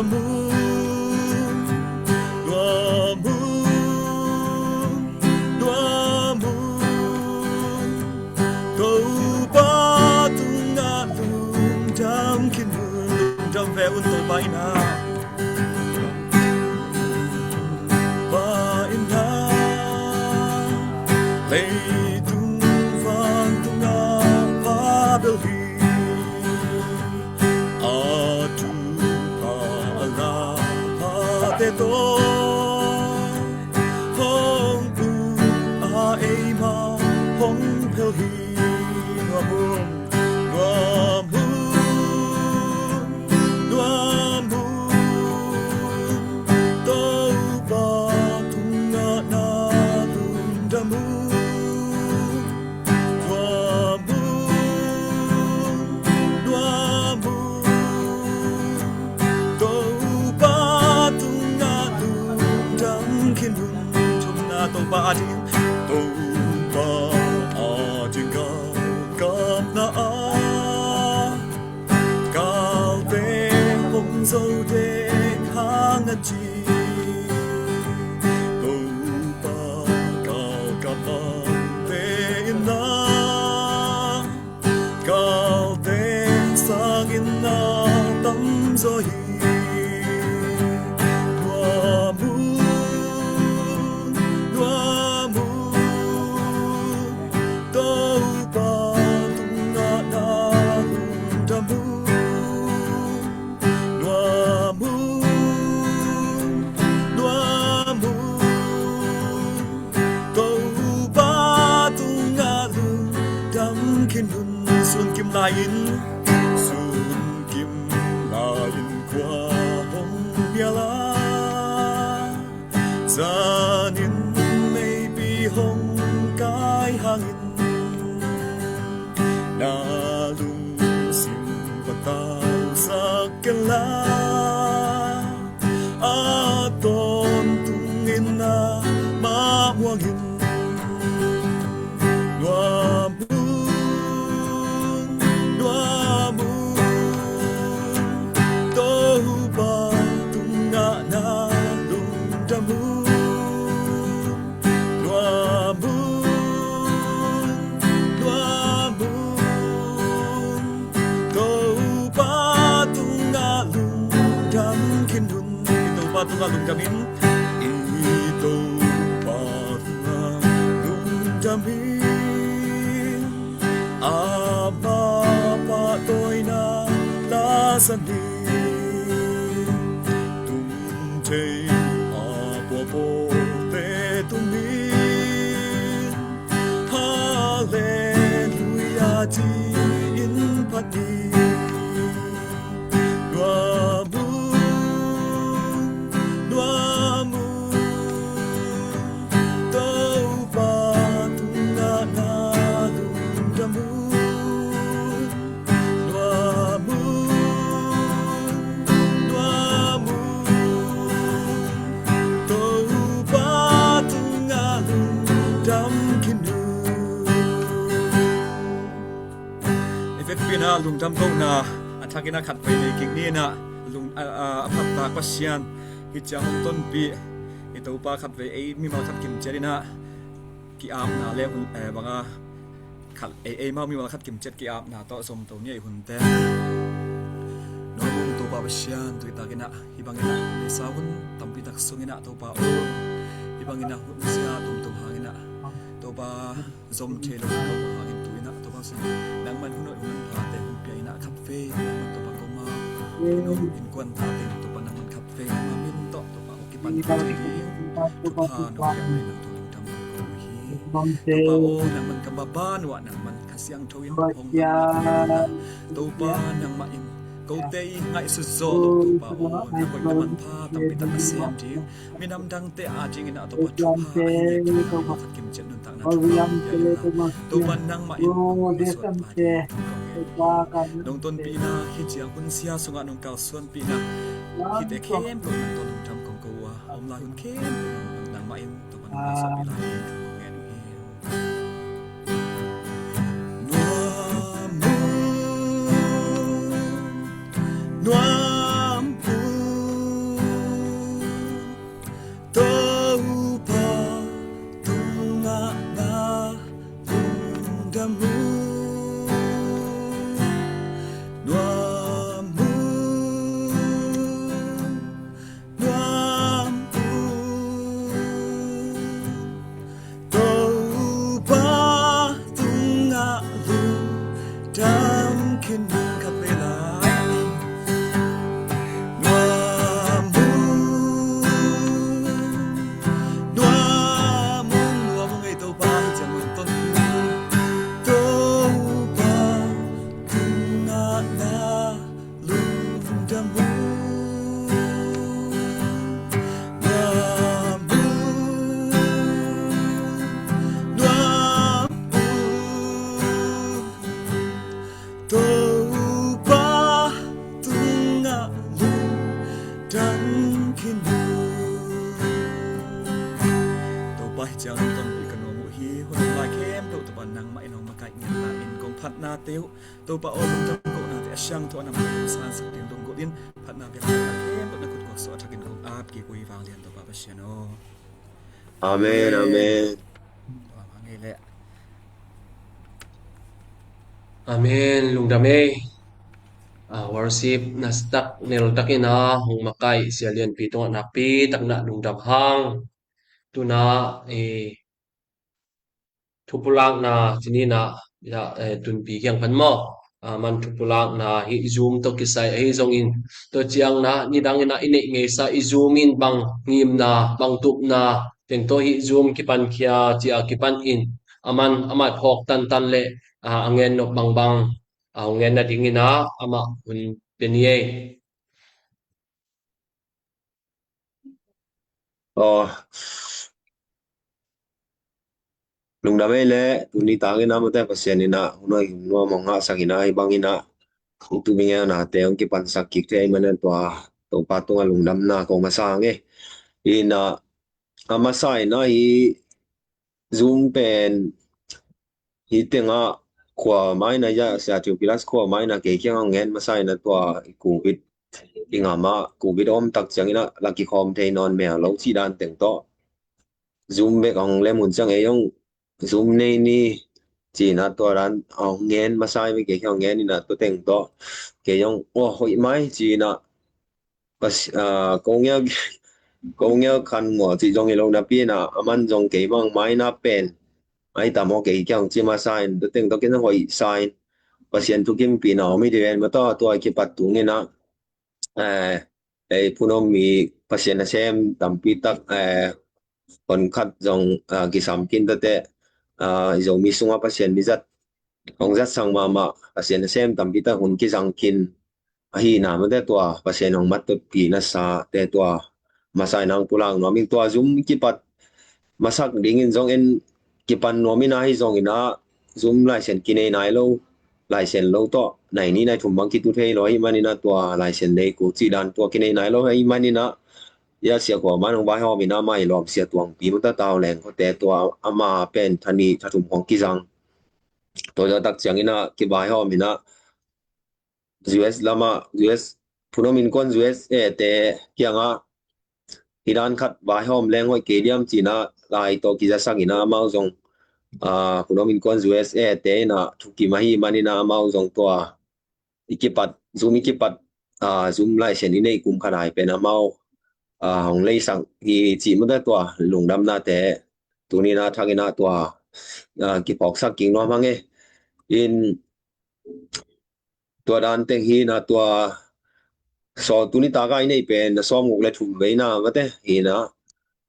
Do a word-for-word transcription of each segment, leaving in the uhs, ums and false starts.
Nuam un, nuam un, nuam un. Topa tungah lungdam khin un, lungdam ve un Topa in ah. Pa in ah, leitung vantungah pha bel hi. A thupha a la phate tawh hong phu a, eimah hong phel hi. Nuam un, nuam un, nuam un. Topa tungah na lungdam un. Nuam un, nuam un. Topa tungah lungdam khin un. Thumna, Topa ading, Topa ading galkapna ah galte hong zo dek hang a ci. Topa galkap mangte in ah, galte sangin a tamzaw hi. Nuam un, nuam un. Topa tungah na lungdam un. Nuam un, nuam un. Topa tungah lungdam khin un. Sunkim lai-in, sunkim lai-in khua hong nial a, zanin meipi hong kai hangin, na lungsim patausak ken la, a tawntungin amah muangin. Nuam un, nuam un. Topa tungah na lungdam un. Nuam un, nuam un. Topa tungah lungdam khin un. I Topa tungah lungdam in. I Topa tungah lungdam in. Amah pahtawina la sa ni. Tum thei a puapawlte tungin, Halleluiah ci-in phat ni. Nuam un, nuam un. Topa tungah na lungdam un. Nuam un, nuam un. Topa tungah lungdam khin un. I vekpi-in ah lungdam kohna a thakin ah khatvei nei kik ni in ah, lung, a, a, a phattak Pasian hih ciang hong tonpih i Topa khatvei ei mimal khat kimciat in ah ki-apna le hun, eh, bang a khat ei, eimau mimal khat kimciat ki-apna tawh zomto ni ei hunte. Nuam un Topa Pasian, tu-in takin ah hih bangin ah i sa hun tampi tak sungin ah Topa aw, hih bangin ah hun sia tomtom hangin ah Topa zom thei lo Topa hangin tu-in ah Topa Pasian, nangman hun hoih hun phate hun pia in ah khatvei nangman Topa koma hun hoih innkuan tate Topa nangman khatvei nangman min tawh Topa aw kipan thei ding thupha nong pia in ah Topa lungdam ko hi. Topa aw, nangman ka maban uh ah nangman Kha Siangtho in hong dam in ah Topa nangmah in kote i ngaihsut zawh loh Topa aw, na hoih na manpha tampi tak a sem ding minam dangte adingin ah Topa thupha a hi leh Topa khat kimciat nuntakna thupha hong pia in ah Topa nangmah in hong na suah ta ding kong ngen hi. Nong tonpih in ah hih ciang hun sia sungah nong kalsuanpih in ah hihte khempeuh nang tawh lungdam kong ko uh a, a om lai hun khempeuh nangmah in Topa nong na suahpih lai ding kong ngen uh hi. Nuam un, nuam un. Khat vei lai. Nuam ung, nuam ung, nuam ung ei Topa, hi ciang ung ton. Topa tungah na lungdam ung. Nuam ung, nuam ung. Topa tungah lungdam khin uh. Topa hi ciang tonpih ka nuam uh hi. Hun lai khempeuh Topa nangmah in hong makaih ngiat na in kong phatna te uh. Topa aw, lungdam kohnate a siangtho a nam kong sansak ding dong ko in, phatna biakna khempeuh na kut kong suah a thakin kong ap kik uh hi, vanglian Topa Pasian aw. Amen, amen. Amen. Lungdam ei. Ah, worship na stak nel takin a hong makaih Sia Lianpi tungah nakpi takin a lungdam hang. Tuna, eh, thupulakna, tuni na, ya, eh, Tunpi kiang pan maw. Ah, man thupulakna hi Zoom tawh kisai ahi zongin, tua ciang na, nidang in a i neih ngeisa i Zoom in bang ngimna, bang tupna teng tawh hi Zoom kipan khia cia kipan in, a man, a man phawk tantan le, ah, a ngen nop bangbang, ah, hong ngen nadingin a, amah hun pia ni ei. Aw. Lungdam ei le, tuni tangin a mate Pasian in a hun hoih hun nuam hong ngahsak in a, hih bangin a, i tu bing a nate hong kipansak kik thei ahih manin a tua Topa tungah lungdamna kong masa hang e. In a, a masa in a hi Zoom pen hi tengah khua mai na ya, Sia Theophilus khua mai na kei kiang hong ngen masa in a tua i Covid i ngam a, Covid a om tak ciangin a la kikhawm thei nawn mel lo cih dan teng tawh Zoom bek hong lem hun ciang ei hong Zoom nei ni ci in a tua dan hong ngen masa i ve, kei kiang hong ngen in a tua teng tawh kei hong, aw, hoih mai ci in a, Pas-, ah, ko ngial, ko ngial khan maw cih zong hi lo napi in a, a man zong kei bang mai na pen ai tam aw kei kiang ci masa in, tua teng tawh kei na hoih sa in, Pasian thukimpihna om hi di ven mataw, tua kipat tungin a, eh, ei phunom mi Pasian nasem tampi tak, eh, hon khat zong, ah, kisam khin tate, ah, i Zomi sungah Pasian mi zat, hong zat sang mahmah, Pasian nasem tampi tak hun kizang khin ahihna mate tua Pasian hong mat pihna sa te tua masa in hong pulak nuam ing. Tua Zoom kipat masak dingin zong en kipan nuam in a, hi zongin a Zoom license kinei nai lo, license lo tawh nai ni nai thum bang kitu thei lo ahih manin a tua license nei ko cih dan tua kinei nai lo ahih manin a, ya, Sia Khual Man hong vaihawm in a, amah i lawm Sia Tuangpi mata tau leng khawte tua ama pen tha nih tha thum khawng kizang. Tua zawh tak ciangin a kivaihawm in a U S lamah, U S, phunom innkuan U S A te kiangah hi dan khat vaihawm leng hoih kei diam ci in a lai tawh kizasak in a, amau zong, ah, phunom innkuan U S A te in a thukim ahih manin a amau zong tua i kipat, Zoom i kipat, ah, Zoom license i neih kum khat ai pen amau, ah, hong leisak hi cih mate tua lungdamnate tuni in a thakin a tua, ah, kiphawksak kik nuam hang e. In tua dan teng hi in a tua saw tuni taka i neih pen a sawmguk le thum veina mate hi in a,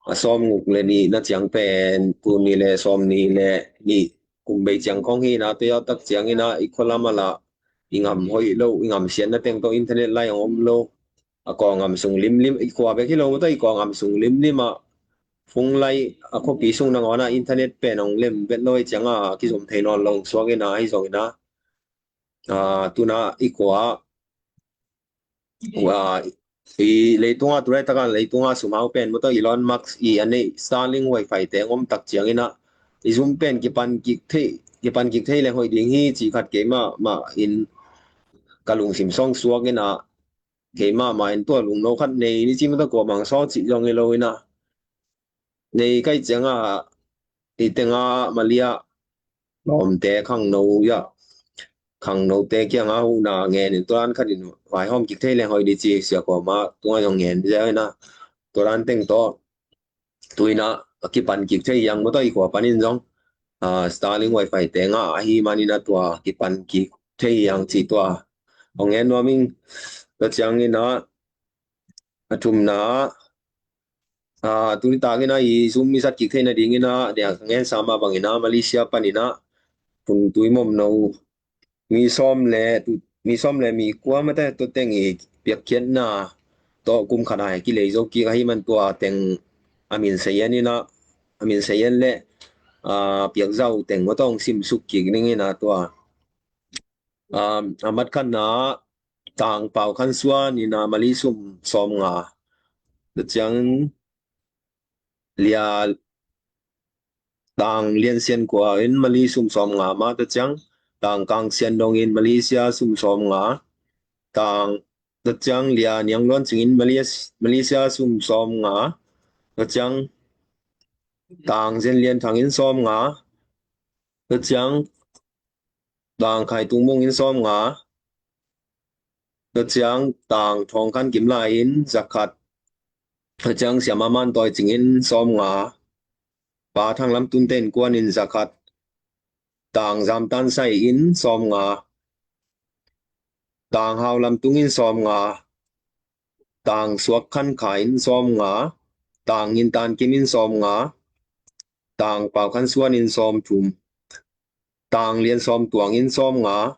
a sawmguk le nihna ciang pen, tul nih le sawmnih le nih kum bei ciang khawng hi in a, tua tak ciangin a i khua lam a lah i ngam hoih lo, i ngam siatna teng tawh internet lai hong om lo. A kawlngam sung limlim, i khua bek hi lo mataw, i kawlngam sung limlim ah phone lai, a khuapi sung nangawn ah internet pen hong lem vet lo ahih ciangin a kizom thei nawn lo suak in a, ahi zongin a, ah, tuna i khua, ah, i leitungah, tulai taka leitungah sumhau pen mataw Elon Musk i a neih Starlink wifi te hong om tak ciangin a, i Zoom pen kipan kik thei, kipan kik thei leng hoih ding hi cih khat keimah mah in ka lungsim sawng suak in a, keimah mah in tua lungno khat nei ni ci mataw, kua mang saw cih zong hi lo in a, nei ka hih ciangin a, i tengah Malaysia lawmte khangno, ya, khangnote kiangah huhna ngen in tua dan khat in vaihawm kik thei leng hoih ding ci, Sia Khual Man tungah zong ngen ziau in a, tua dan teng tawh tu in a kipan kik thei hi hang mataw, i khua panin zong, ah, Starlink wifi te ngah ahih manin a tua kipan kik thei hi hang cih tua hong ngen nuam ing. Tua ciangin ah a thumna ah, tuni takin ah i Zoom i zat kik theih nadingin ah, dia ka ngensa mah bangin ah Malaysia panin ah Phun Tui Mawmno mi sawm le tu, mi sawm le mi kua mate tua teng i piakkhiatna tawh kum khat a kilei zo kik ahih man tua teng a min sei en in ah, a min sei en le ah, piakzau teng maw tawh hong simsuk kik ning in ah tua ah, a mat khatna Tang Pau Khan Suan in ah Mali sum sawmnga, tua ciang Lia Tang Lian Sian Kua in Mali sum sawmnga mah, tua ciang Tang Kang Sian Dong in Malaysia sum sawmnga, Tang, tua ciang Lia Niang Luan Cing in Malaysia, Malaysia sum sawmnga, tua ciang Tang Zen Lian Thang in sawmnga, tua ciang Tang Khai Tung Mung in sawmnga, tua ciang Tang Thawng Khan Kim Lai in zakhat, tua ciang Siama Man Tawi Cing in sawmnga, Pa Thang Lam Tun Ten Kuan in zakhat, Tang Zam Tan Sai in sawmnga, Tang Hau Lam Tung in sawmnga, Tang Suak Khan Kha in sawmnga, Tang Ngin Tan Kim in sawmnga, Tang Pau Khan Suan in sawmthum, Tang Lian Sawm Tuang in sawmnga,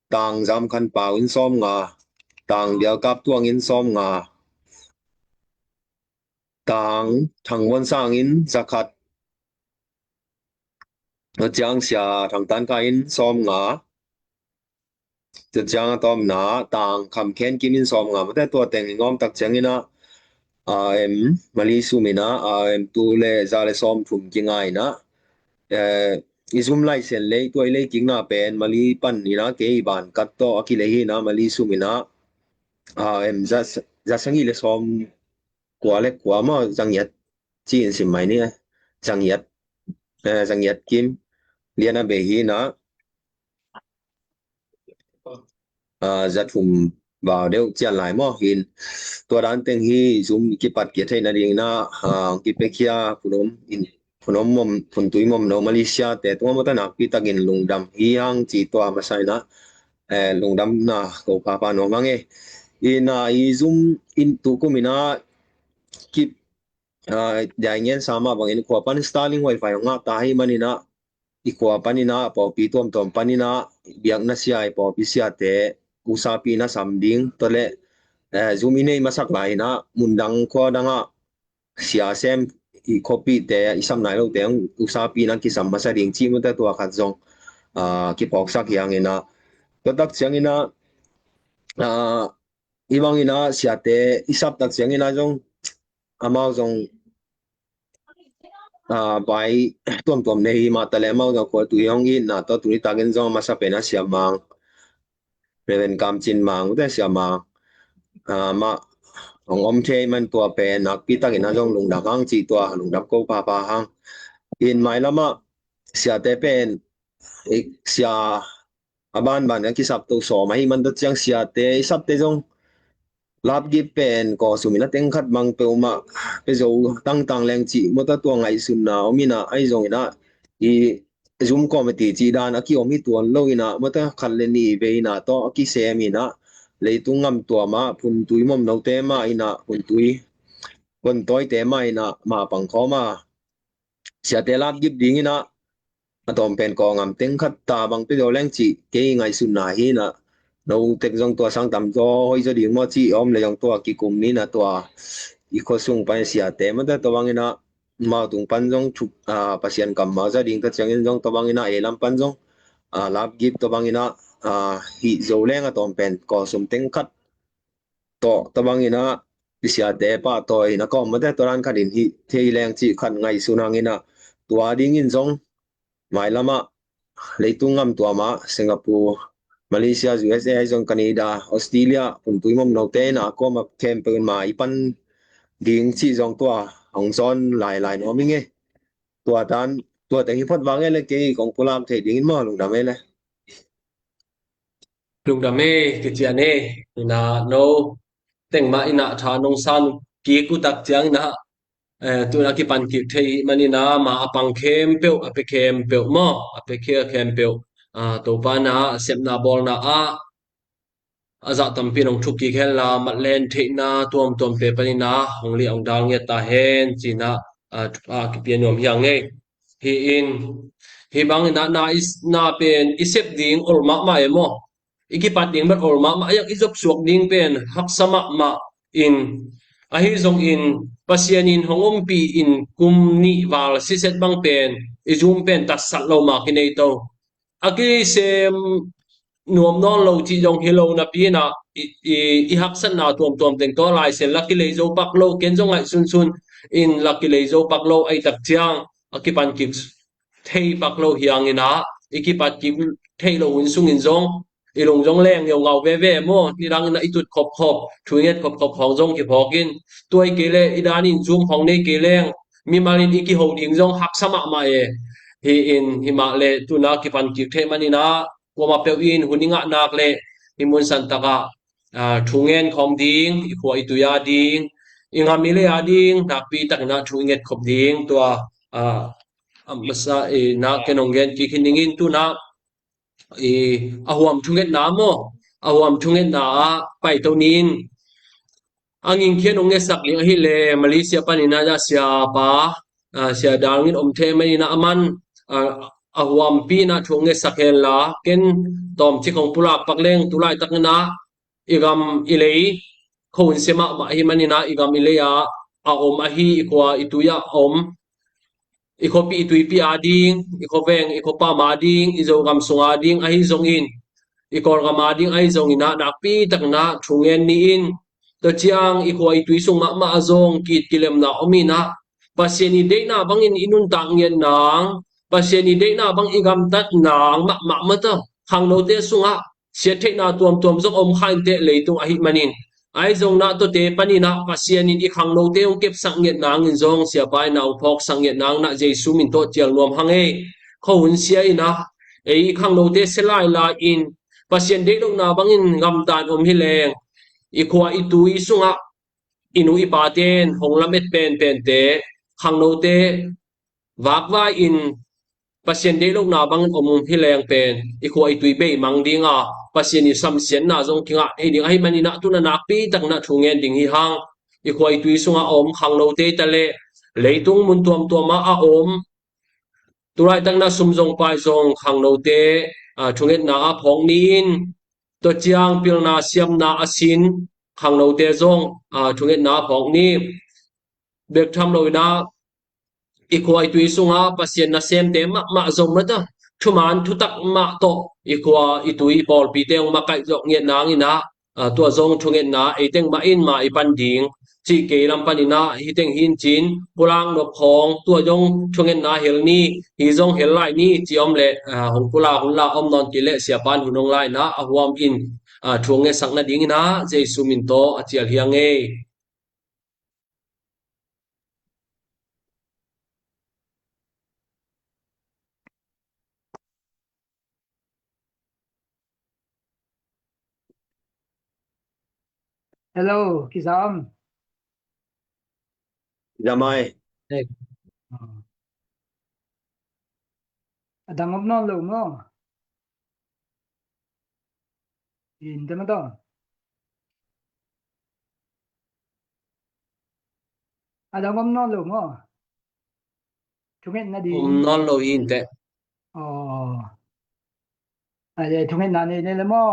Tang Zam Khan Pau in sawmnga, Tang Bial Kap Tuang in sawmnga, Tang Thang Muan Sang in zakhat, tua ciang Sia Thang Tan Kha in sawmnga, tua ciang a tawpna Tang Kham Khen Kim in sawmnga, mate tua teng i ngawm tak ciangin ah, ah, em, Mali sum in ah, ah, em, tul le za le sawmthum kinga in ah, eh, i Zoom license lei tua i lei kikna pen Mali panin ah kei i ban kat tawh a kilei hi in ah Mali sum in ah, ah, em, za, za sagih le sawm kua le kua maw, za ngiat ci in sim mai ni, za ngiat, eh, za ngiat kim lian a bei hi in ah, ah, za thum vau deuh cian lai maw hi in, tua dan teng hi Zoom kipat kia theih nadingin ah, ah, kipiakhia Phun Om in, Phun Om Mawm, Phun Tui Mawmno Malaysia te tungah mawk a nakpi takin lungdam hi hang ci tua masa in ah, eh, lungdamna ko papa nuam hang e. In ah i Zoom in tu kum in ah kip, ah, dia i ngensa mah bangin i khua pan Starlink wifi hong ngah ta hi manin ah, i khua panin ah pawlpi tuamtuam panin ah biakna sia, i pawlpi siate usapi na sam ding, tua le, eh, Zoom i nei masak lai in ah mundang khua dang ah sia sem i khuapihte, i sam nai lote hong usapi na kisam masa ding cih mawk a tua khat zong, ah, kiphawksak hi hang in ah, tua tak ciangin ah, ah, i bang in ah siate i sap tak ciangin ah zong amau zong, ah, bai tuamtuam nei hi mah ta le amau zong khua tui hong itna tawh tuni takin zong a masa pen ah Sia Mang, Reverend Kam Cin Mang, ute Sia Mang, ah, mah hong om thei man tua pen nakpi takin ah zong lungdam hang cih tua lungdam ko papa hang. In mailam ah siate pen, eh, sia a banban a kisap to sawm ahih man tua ciang siate i sapte zong lapgip pen kawsum in a teng khat bang peuhmah pia zo tangtang leng cih mawk a tua ngaihsutna om in ah, ahi zongin ah i Zoom committee cih dan a kiom hi tuan lo in ah mawk a khat le nih vei in ah tawh a kisem in ah leitung ngam tuam ah Phun Tui Mawmnote mah in ah Phun Tui Phun Tawite mah in ah mah pangkhawm a siate lapgip dingin ah a tawm pen kawngam teng khat ta bang pia zo leng cih kei ngaihsutna hi in ah, no tek zong tua sang tam zaw hoih zaw ding maw cih om le zong tua kikum ni in ah tua i khua sung pan siate mawk a tua bangin ah amau tung pan zong thup, ah, Pasian kammal za ding tua ciangin zong tua bangin ah ei lam pan zong, ah, lapgip tua bangin ah, ah, hih zo leng a tawm pen kawsum teng khat tawh tua bangin ah i siate pahtawi na kawm mawk a tua dan khat in hih thei leng cih khat ngaihsun hang in ah tua dingin zong mailam ah leitung ngam tuam ah Singapore, Malaysia, U S A, ahi zong Canada, Australia, Phun Tui Mawmnote in ah a kuamah khempeuh in mah i pan ding cih zong tua hong zawn lailai nuam ing e. Tua tan, tua teng hi phot vang e le kei kong pulak thei dingin maw lungdam e le. Lungdam e, kician e, in ah no teng mah in ah tha nong san kik uh tak ciangin ah, eh, tu in ah kipan kik thei ahih manin ah mah a pang khempeuh, a pia khempeuh maw, a pia khia khempeuh Topa na sepna bawlna ah a zah tampi in hong thuk kik hen la, matlen theihna tuamtuamte panin ah hong liah hong dal ngiat ta hen, ci-in ah thupha kipia nuam hi ing ei. Hi in, hih bangin ah na i, na pen i sep ding ol mahmah e maw. I kipat ding bel ol mahmah, a yak i zopsuak ding pen haksa mahmah in, ahi zongin Pasian in hong ompih in kum nih val siset bang pen i zum pen tatsat lo mah kinei to. A kisem nuam nawn lo cih zong hi lo napi in ah i, i, i haksatna tuamtuam teng tawh Lai Siangtho la kilei zo pak lo, ken zong ngaihsunsun in la kilei zo pak lo, ahih tak ciang a kipan kik thei pak lo hi ing in ah, i kipat kik theih loh hun sungin zong i lung zong leng ngeungau veve maw, nidang in ah i tut khopkhop, thu i nget khopkhop khawng zong kiphawk in, tua hi kei leh i dan in zum khawng nei kei leng mimal in i kiho ding zong haksa mahmah e. Hi in, hi mah leh tu-in ah kipan kik theih manin ah, kuamah peuh in hun i ngah nak leh hih mun san tak ah thu ngen khawm ding, i khua i tui a ding, i gam i lei a ding nakpi takin ah thu i nget khop ding. Tua a masa in ah ken hong gen kik hi ning in, tu-in ah a huam thungetna maw, a huam thungetna ah paito ni in. A gingkhian hong ngetsak ding ahih leh Malaysia panin ah siapa, Sia Dal Ngin om thei manin ah, aman a huampi in ah thu hong ngetsak hen la, ken tawmcik hong pulak pak leng tu laitak in ah i gam i lei khuahun sia mahmah ahih manin ah, i gam i lei ah a om ahi, i khua i tui ah a om, i khuapi i tuipi a ding, i khuaveng i khuapam a ding, i Zogam sung a ding ahi zongin, i Kawlgam a ding ahi zongin ah nakpi takin ah thu ngen ni in. Tua ciang i khua i tui sung mahmah ah zong ki-it kilemna om in ah, Pasian i deihna bangin i nuntak ngiat nang, Pasian i deihna bang i gamtat nang mahmah mah ta. Khangnote sungah siat theihna tuamtuam zong om kha inteh leitung ahih manin, ahi zong na tuate panin ah Pasian in i khangnote hong kepsak ngiat nangin zong siapa in ah hong phawksak ngiat nang in ah Jesu min tawh cial nuam hang ei. Khuahun sia in ah ei i khangnote sia lailai in, Pasian deih lohna bangin gamtan om hi leng, i khua i tui sungah i nu i paten hong lamet penpente, khangnote vakvai in Pasian deih lohna bangin om hi leng pen i khua i tui beimang ding a, Pasian i samsiatna zong kingah thei ding ahih manin ah tu-in ah nakpi takin ah thu ngen ding hi hang. I khua i tui sungah a om khangnote ta leh leitung mun tuamtuam ah a om, tu laitak in ah sum zong pai zong khangnote thungetna ah phawk ni in. Tua ciang pilna siamna a sin khangnote zong thungetna ah phawk ni. Bek tham lo in ah i khua i tui sungah Pasian nasemte mahmah zong mah ta, thuman thutak mah tawh i khua i tui i pawlpite hong makaih zawh ngiat nangin ah, tua zong thungetna ei teng mah in mah i pan ding, cih kei lam panin ah hih teng hi in ci-in pulak nop khawng, tua zong thungetna hel ni, hih zong hel lai ni ci om leh hong pulak un la, om nawn kei leh siapa in hun hong la in ah a huam in thu hong ngetsak nadingin ah Jesu min tawh a cial hi ing ei. Hello, kizam. Zamai. A dang om nawn lo maw? In te maw tawh. A dang om nawn lo maw? Thungetna ding om nawn lo hi in teh. Aw. Ai, thungetna nei nei le maw?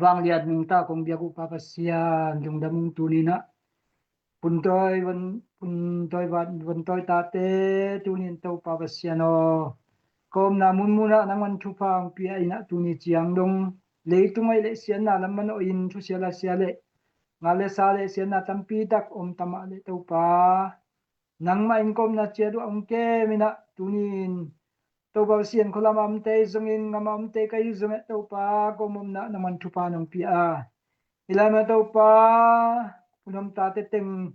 Vangliat nungta kong biak uh Pa Pasian, lungdam ung tuni-in ah. Puntawi van, puntawi van, vantawi tate tuni-in Topa Pasian aw, ka omna munmun ah nangman thupha hong pia in ah tuni ciang dong leitung ah i leh siatna lam manawh in thusia lasia leh ngal le sa le siatna tampi tak om ta mah leh Topa, nangmah in ka omna ciat uh ah hong kem in ah tuni-in Topa Pasian, khualam a omte ahi zongin, gam a omte ka hi zongin, Topa, ka om omna nangman thupha nong pia a, hih lai mah Topa, hun om tate teng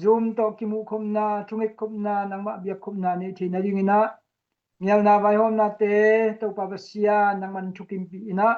Zoom tawh kimuh khopna, thunget khopna, nangmah biak khopna neih theih nadingin ah, ngialna vaihawmnate Topa Pasian nangman thukimpih in ah,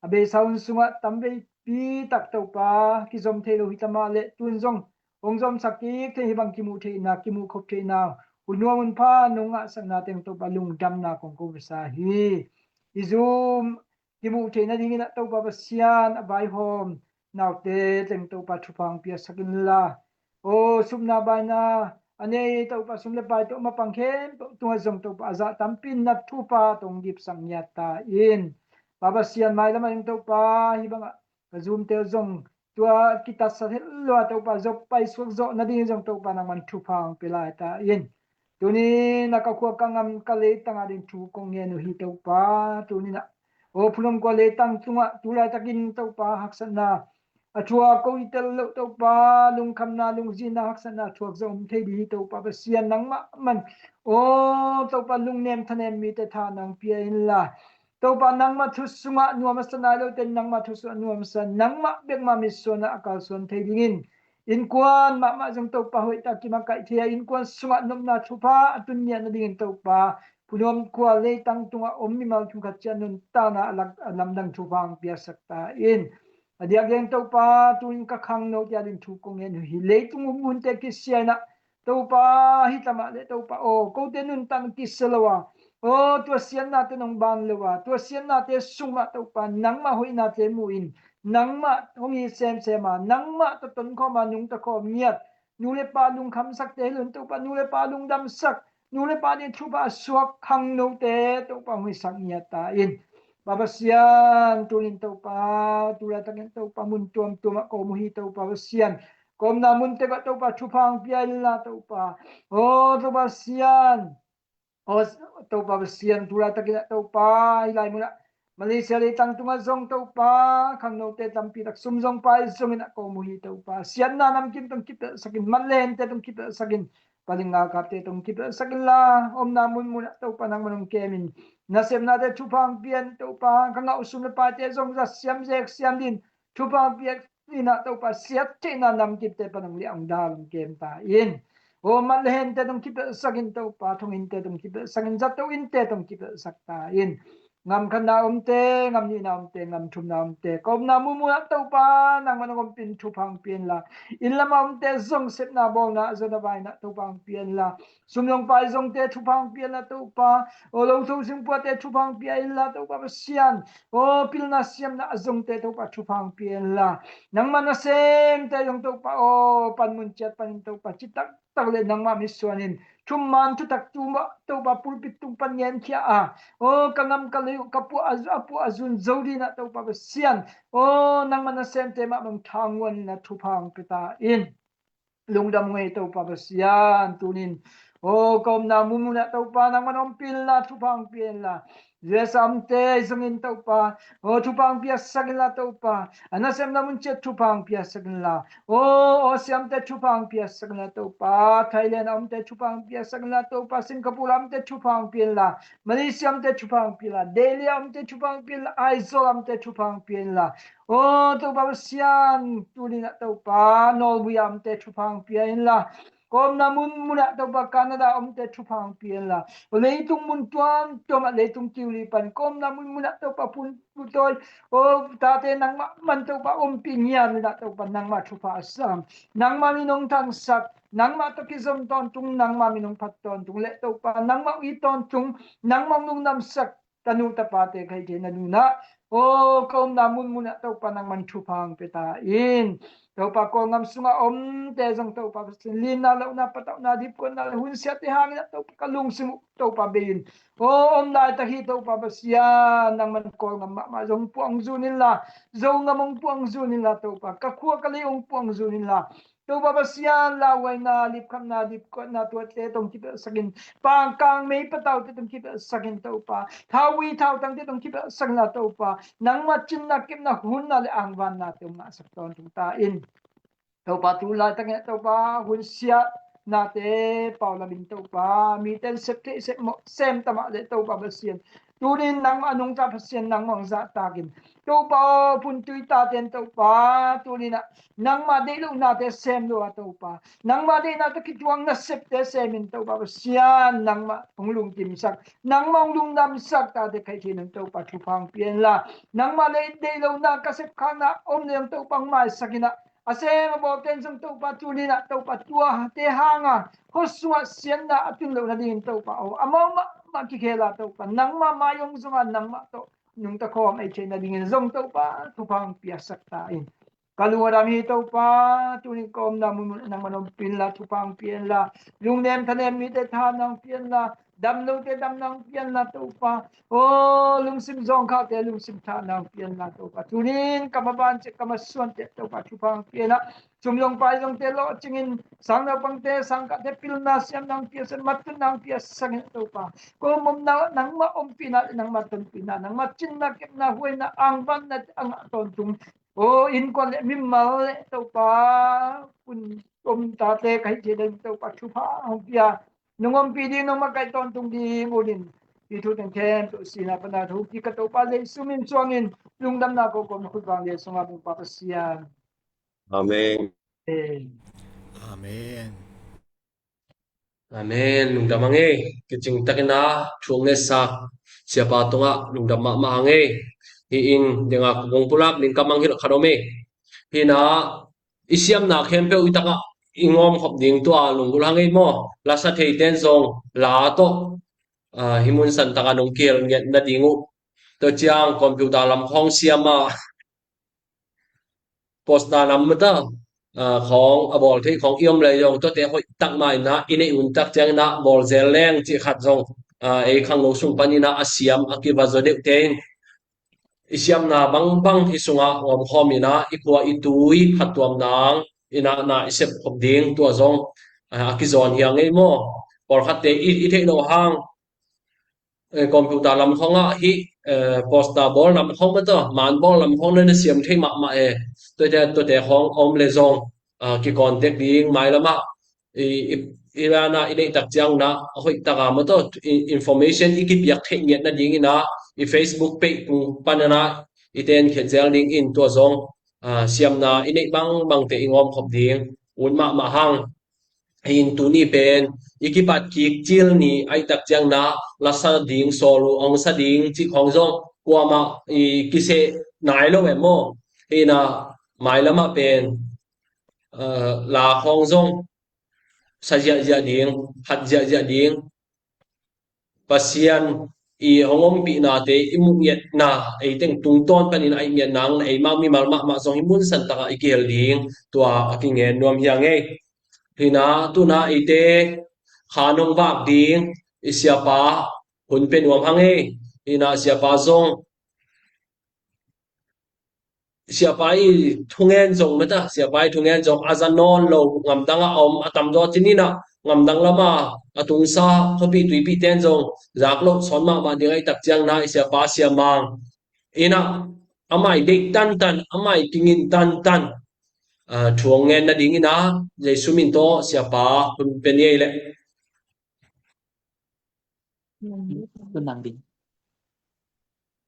a beisa hun sungah tamveipi tak Topa kizom thei lo hi ta mah leh, tu-in zong hong zomsak kik thei, hih bang kimuh theihna, kimuh khop theihna, hun nuam hun pha nong ngahsakna teng Topa lungdamna kong ko vesa hi. i zum kimuh theih nadingin ah Topa Pasian a vaihawm naute teng Topa thupha hong piaksak inla. Aw, supna baina a nei Topa sum le pai tawh mapang khempeuh tungah zong Topa a zah tampi in na thupha tawh hong dipsak ngiat ta in. Pa Pasian, mailam ah zong Topa hih bangah ka zumte uh zong tua kitatsat het lo a Topa zop paisuak zawh nading zong Topa nangman thupha hong pia lai ta in. Tuni-in ah ka khua ka gam ka leitang a ding thu kong ngen uh hi Topa. Tuni-in ah aw, phunawm kua leitang tungah tu laitakin Topa haksatna a thuak ko i tel loh Topa, lungkhamna lungzinna haksatna a thuak zong om thei ding hi Topa Pasian, nangmah man aw Topa lungnem thanem mite tha nang pia inla. Topa nangmah thu sungah nuam a sa nai lote nangmah thu sungah nuam a sa, nangmah bek mah mitsuan ah a kalsuan thei dingin, innkuan mahmah zong Topa hoih tak kimakaih thei a, innkuan sungah nopna thupha a tun ngiat nadingin Topa phunawm kua leitang tungah om mimal kim khat ciat nuntakna a lak a lamdang thupha hong piaksak ta in. A diakdiakin Topa tu-in ka khangnote a ding thu kong ngen uh hi. Leitung um hunte kisia in ah Topa hih tlamah le Topa aw, kote nuntakna kisia lo a, aw, tua siatnate nong ban lo a, tua siatnate sung mah Topa nangmah hoihnate mu in, nangmah hong it semsem a, nangmah tawh tonkhawm a, nungta khawm ngiat, nu le pa lungkhamsakte hi lo in Topa nu le pa lungdamsak, nu le pa ding thupha suak khangnote Topa hong hisak ngiat ta in. Pa Pasian, tu-in Topa tu laitakin Topa mun tuamtuam ah ka om uh hi Topa Pasian. Ka omna mun tek ah Topa thupha hong pia inla Topa. Aw Topa Pasian, aw Topa Pasian, tu laitakin ah Topa hih lai mun ah Malaysia leitang tungah zong Topa khangnote tampi tak sum zong pai zongin ah ka om uh hi Topa. Siatna namkim tawh hong kipelhsak in, mat le hente tawh hong kipelhsak in, paling galkapte tawh hong kipelhsak inla, omna munmun ah Topa nangman hong kem in. Nasepnate thupha hong pia in Topa, ka ngah uh sum le paite zong za siam zek siam dingin thupha hong pia in ah Topa siat theihna namkipte pan hong liah hong dal hong kem ta in. Aw, mat le hente tawh hong kipelhsak in Topa, thong innte tawh hong kipelhsak in, zato innte tawh hong kipelhsak ta in. Gam khatna omte, gam nihna omte, gam thumna omte, ka omna munmun ah Topa nangman hong ompih in thupha hong pia inla. Inn lam a omte zong sepna bawlna a zon a vaina Topa hong pia inla. Sum zong pai zongte thupha hong pia inla Topa. Aw, lo tho singpuate thupha hong pia inla Topa Pasian. Aw, pilna siamna a zongte Topa thupha hong pia inla. Nangmah nasemte zong Topa aw, panmun ciat panin Topa citak tak le nangmah mitsuan in thuman thutak tu mah Topa pulpit tung pan ngenkhia a, aw, ka gam ka lei uh ka puah a zu-, a puah a zun zo dingin ah Topa Pasian, aw, nangmah nasemte mah bang thanguan in ah thupha hong pia ta in. Lungdam ngei Topa Pasian, tu-in aw, ka omna munmun ah Topa nangman ompih inla, thupha hong pia inla. U S A omte zongin Topa aw, thupha hong piaksak inla Topa. A nasepna mun ciat thupha hong piaksak inla. Aw, Aussie omte thupha hong piaksak inla Topa. Thailand a omte thupha hong piaksak inla Topa. Singapore a omte thupha hong pia inla. Malaysia omte thupha hong pia inla. Delhi a omte thupha hong pia inla. Aizawl a omte thupha hong pia inla. Aw Topa Pasian, tu-in ah Topa Norway a omte thupha hong pia inla. Ka omna munmun ah Topa Canada a omte thupha hong pia inla. Leitung mun tuamtuam ah, leitung kiuli pan ka omna munmun ah Topa pun putawi, aw, tate nangmah man Topa ompih ngiat in ah Topa nangmah thupha a sam. Nangmah min hong thangsak, nangmah tawh kizom tawntung, nangmah min hong phat tawntung le Topa nangmah hong it tawntung, nangmah hong lungdamsak tanu tapate kha hi thei na dingin ah, aw, ka omna munmun ah Topa nangman thupha hong pia ta in. Topa Kawlgam sungah omte zong Topa Pasian, linna lohna patauhna dipkuatna le hunsiate hangin ah Topa ka lungsim uh Topa bei in. Aw, om laitak hi Topa Pasian, nangman Kawlgam mahmah zong puang zun inla, Zogam hong puang zun inla Topa, ka khua ka lei hong puang zun inla. Topa Pasian, lauhuaina, lipkhamna, dipkuatna, tuate tawh hong kipelhsak in, pangkang mei pataute tawh hong kipelhsak in Topa, thauvui thautangte tawh hong kipelhsak inla Topa, nangmah cinna kepna hunna le angvanna tawh hong ngahsak tawntung ta in. Topa tu laitakin ah Topa hunsiatnate pau lamin Topa mite sep theih sep mawh sem ta mah le Topa Pasian, tu-in nangmah nungta Pasian nangmah hong zahtakin Topa aw, phuntui tate in Topa tu-in ah nangmah deih lohnate sem lo a Topa, nangmah deihna tawh kituak nasepte semin Topa Pasian nangmah hong lungkimsak, nangmah hong lungdamsak tate kha hi thei nang Topa thupha hong pia inla. Nangmah le deih lohna ka sepkhakna om le hong Topa hong maisak in ah, a sem a bawlte in zong Topa tu-in ah Topa tuate hanga khuasungah siatna a tun loh nadingin Topa aw, amau mah nangmah kikhel a Topa, nangmah mai hong zong a, nangmah tawh nungta khawm ei theih nadingin zong Topa thupha hong piaksak ta in. Ka lung a dam hi Topa, tunin ka omna mun nangman ompih inla, thupha hong pia inla, lungnem thanem mite tha nang pia inla, dam lote dam nang pia inla Topa. Aw, lungsim zawngkhakte lungsim tha nang pia inla Topa. Tunin ka maban ciat ka masuante Topa thupha hong pia inla, sum zong pai zongte lawhcingin, sang naupangte sang kahte pilna siam nang piaksak, matut nang piaksak in Topa. Ko mumna nangmah ompihna, nangmah tonpihna, nangmah cinna kepna huaina angvanna a ngah tawntung. Aw, innkuan le mimal le Topa, kun om tate ka hih theih ding Topa thupha hong pia. Nong ompih ding, nong makaih tawntung ding unin, hih thu teng khempeuh sihna pana thu ki ka Topa Jesu min suangin lungdamna ko kawm na khut vang le sunga bung pa Pasian. Amen. Amen. Amen. Amen. Lungdam hang ei. Kicing takin a thu hong ngetsak siapa tungah lungdam mahmah hang ei. Hi in denga kong pulak ding ka mangngilh khat om ei. Hi na i siamna khempeuh i takah i ngawm khop ding tua lunggulh hang ei maw. Lasa theiten zong la tawh, ah, hi mun san takah nong kihel ngiat nading uh. Tua ciang computer lam khawng siam a, poster lam mata, ah, khawng a bawl thei khawng i om lei zong tuate hoih tak mah in a i neih hun tak ciangin a bawl zel leng cih khat zong, ah, ei khangno sung panin a a siam a kiva zaw deuhte in i siamna bangbang hi sungah uam khawm in a i khua i tui phattuam nang in a na i sep khop ding tua zong, ah, a kizawn hi a ngei maw? Pawlkhatte i, i theih loh hang, eh, computer lam khawngah hih, eh, poster bawl lam khawng mata, man bawl lam khawng na na siam thei mahmah e. Tuate, tuate khawng a om le zong, ah, kicontact ding mailamah i, i, i rana i neih tak ciang na a hoih taka mata, i, information i kipiak theih ngiat nadingin a i Facebook page tung panin a i ten khiat zel dingin tua zong, ah, siamna i neih bangbangte i ngawm khop ding ut mahmah hang. Hi in tuni pen i kipat kik cil ni ahih tak ciang na lasa ding sawl uh hong sa ding cih khawng zong kuamah i kiseh nai lo em maw? Hi na mailamah pen, ah, la khawng zong sa ziahziah ding, phat ziahziah ding, Pasian i hong ompihnate i muh ngiatna, ei teng tungtawn panin a i ngiatna hang na eimau mimal mahmah zong hi mun san takah i kihel ding tua a kingen nuam hi a ngei. Hi na tuna eite khan hong vak ding i siapa hun pe nuam hang ei. Hi na siapa zong siapa i thungen zong mata, siapa i thungen zong a za nawn lo, ngamdang a om a tamzaw cinin a ngamdang lama a tungsa khuapi tuipi ten zong zak loh sawn mahmah ding ahih tak ciang na i siapa siamang in a amah i deih tantan, amah i kingin tantan, ah, thu hong ngen nadingin a Jesu min tawh siapa hun pe ni ei leh. Tun nang ding.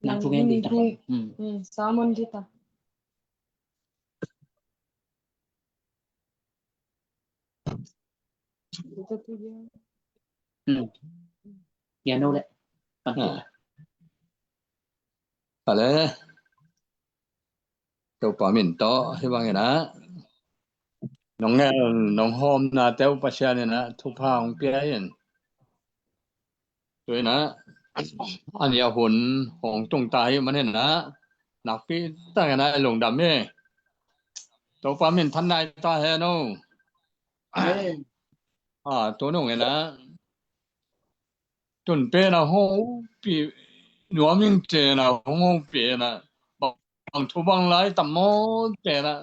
Nang thu ngen ding. Hmm. Hmm, sermon dita. Hmm. Ngen no le. Ah. Ale. Topa min tawh hi bangin a nong ngel nong hawmnate uh Pasian in a thupha hong pia in. Tua in a a nih a hun hong tung ta hi manin a nakpi takin a i lungdam hi. Topa min thanna hi ta hen o. Amen. A, tu nung in a tun pen a hong hopih nuam ing ci in a hong hopih in a bang thu bang lai tam maw ci in a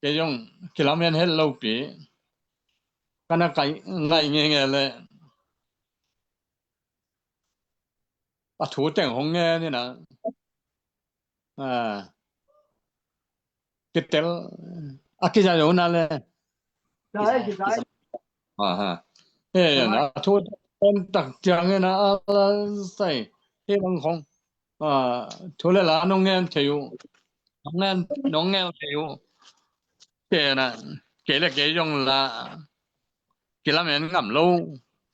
kei zong kilamen het lopi ka na kai ngaih ngeingei leh a thu teng hong ngen in a, a, kitel a kizai lo na le. Kizai, kizai. Aha. He, na thu teng tak ciangin a ala sai. He bang khong. A, thu le la nong ngen thei uh. Nong ngen, nong ngen thei uh. Kei na, kei le kei zong la kilamen ngam lo.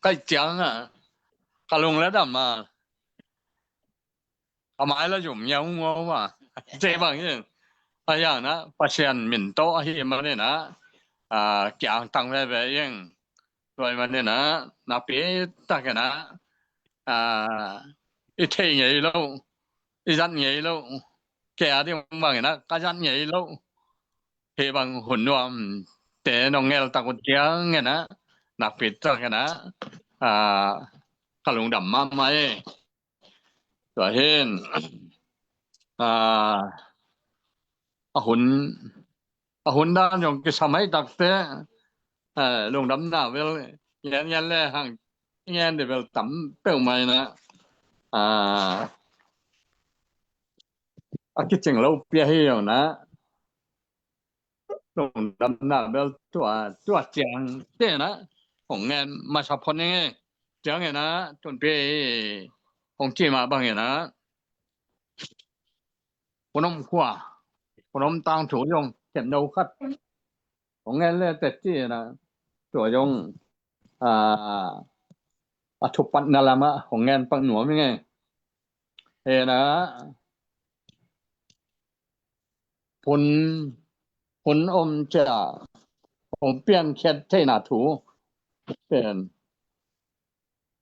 Kai ciang a ka lung le dam a ka mai la zum ngiau ngau a. Ci bang in a, a, na Pasian min tawh ahi manin a, a, kiang tang veve ing. Tua manin a nakpi takin a a, i thei ngei lo, i zat ngei lo, kei a ding bangin a ka zat ngei lo. Hih bang hun nuamte nong ngeltak uh ciangin a, nakpi takin a, a, ka lungdam mahmah e. Tua hin, a, a hun, a hun dan zong kisam haitakte, a, lungdamna bel ngen ngen le hang ngen dih bel tam peuhmah in a, a, a kicing lo pi ahi zong na, lungdamna bel tua, tua ciangte na hong ngen masa phot ning e. Ciangin a, tunpi hong ci mah bangin a, Phun Om khua, Phun Om tangthu zong kemno khat hong ngen le teh ci in a, tua zong, a, a thupatna lamah hong ngen pak nuam ing e. Hi na, Phun, Phun Om ci a hong piankhiat theihna thu pen,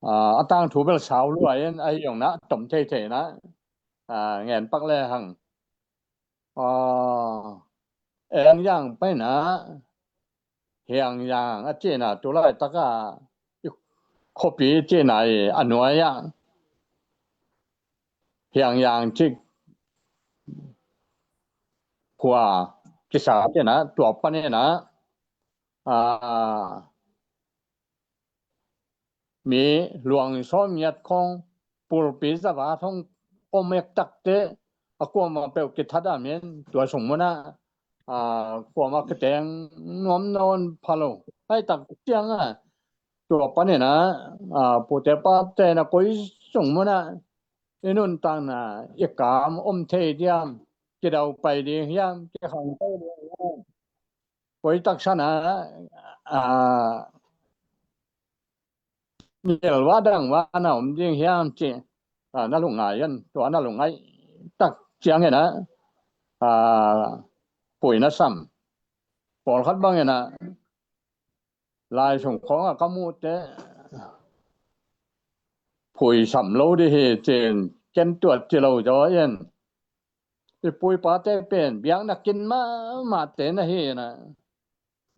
a, a tangthu bel sau lua in, ahi zong na tom theithei na, a, ngen pak le hang. A, Eng Yang pai na, Hiang Yang a cihna tu laitak a, i khuapi cihna i a nuai ah Hiang Yang cih khua kisa cihna, tua panin a, a, mi luang sawm ngiat khawng pulpi zavat hong om ektakte, a kuamah peuh kithat a min tua sung munah, a, kuamah kiteng nuam nawn pha lo. Haitak ciangah tua panin a, a, pute pate na koi sung munah i nuntakna, i kam om thei diam, kidau pai ding hiam, kikhang pai ding hiam, koi taksan a, a, ngel va dang va na om ding hiam ci, a, na lungngai in, tua na lungngai tak ciangin a, a, pui na sam. Pawlkhat bangin a, lai sung khawng a ka muhte pui sam lo dih hi cin, ken tuat ci lo zaw in. I pu i pate pen biakna kin mahmahte na hi na.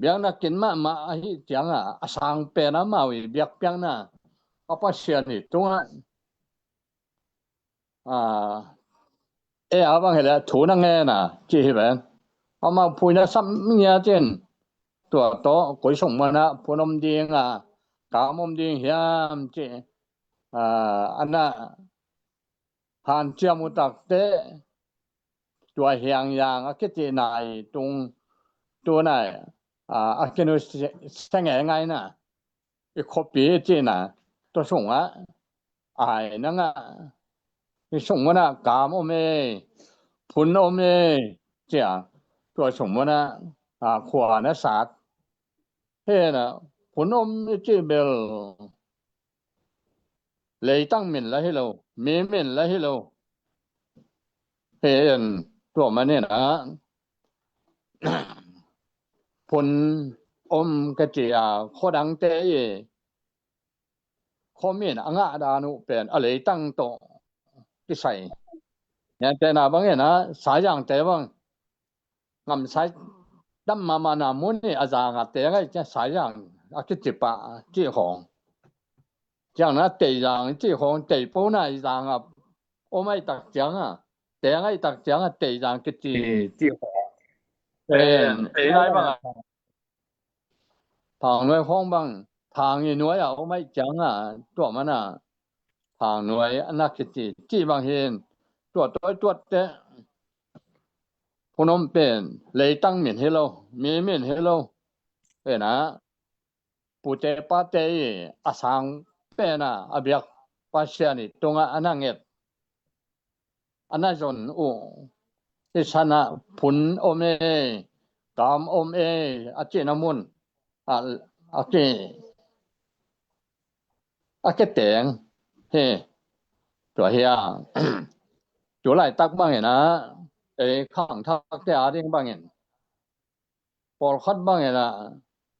Biakna kin mahmah ahi ciangah a sang pen amau i biakpiakna a Pasian i tungah, a, e a bang hileh thu na ngen a ci hi ven. Amau pui na sam ngiat in, tua tawh koi sung munah phun om ding a, kam om ding hiam ci, a, a na hanciam uh takte, tua Hiang Yang a kicihna i tung tunai, a, a kinusia ngeingai na, i khuapi i cihna tua sungah ai nangah, i sung munah kam om e, phun om e, cia tua sung munah, a, khua na sat. Hi na, phun om i cih bel leitang min la hi lo, mi min la hi lo. Hi in, tua manin a, phun om ka ci a, khuadangte i khuamin a ngah dan uh pen a leitang tawh kisai. Niante na bangin a, Saizangte bang, ngamsai dam mahmah na mun i a zang a teng ai cia Saizang a kici pah cih khawng. Ciang na Teizang cih khawng, tei po na i zang a om ai tak ciang a, teng ai tak ciang a Teizang kici cih khawng. Pen, ei ai bang a, Phang nuai khawng bang, Phang i nuai a om ai ciang a, tua mana Phang nuai a na kici cih bang hin, tua tawi tuatte phun om pen leitang min hi lo, mi min hi lo. Pen a, pute pate i a sang pen a, a biak Pasian i tungah a na nget, a na zon uh i sanah phun om e, kam om e, a cihna mun a, a ki, a kiteng hi. Tua hi a, tu laitak bangin a, ei khangthakte a ding bangin, pawlkhat bangin a,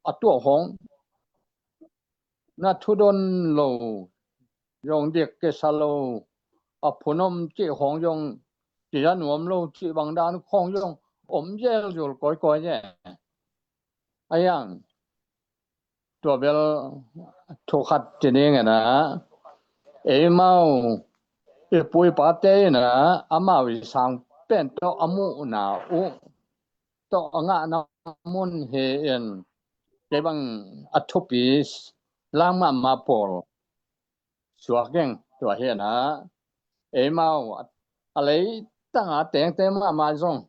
a tuah khawng na thudon lo, zong dik kisa lo, a phun om cih khawng zong ci a nuam lo cih bang dan khawng zong om zelzul kawikawi e. A hiang tua bel thu khat ci ding e na, eimau i pu i pate in a, amau i sang pen tawh a muhna uh tawh a ngahna mun hi in, kei bang a thupi lang mahmah pawl suak ing. Tua hi in a, eimau a leitang a tengte mahmah zong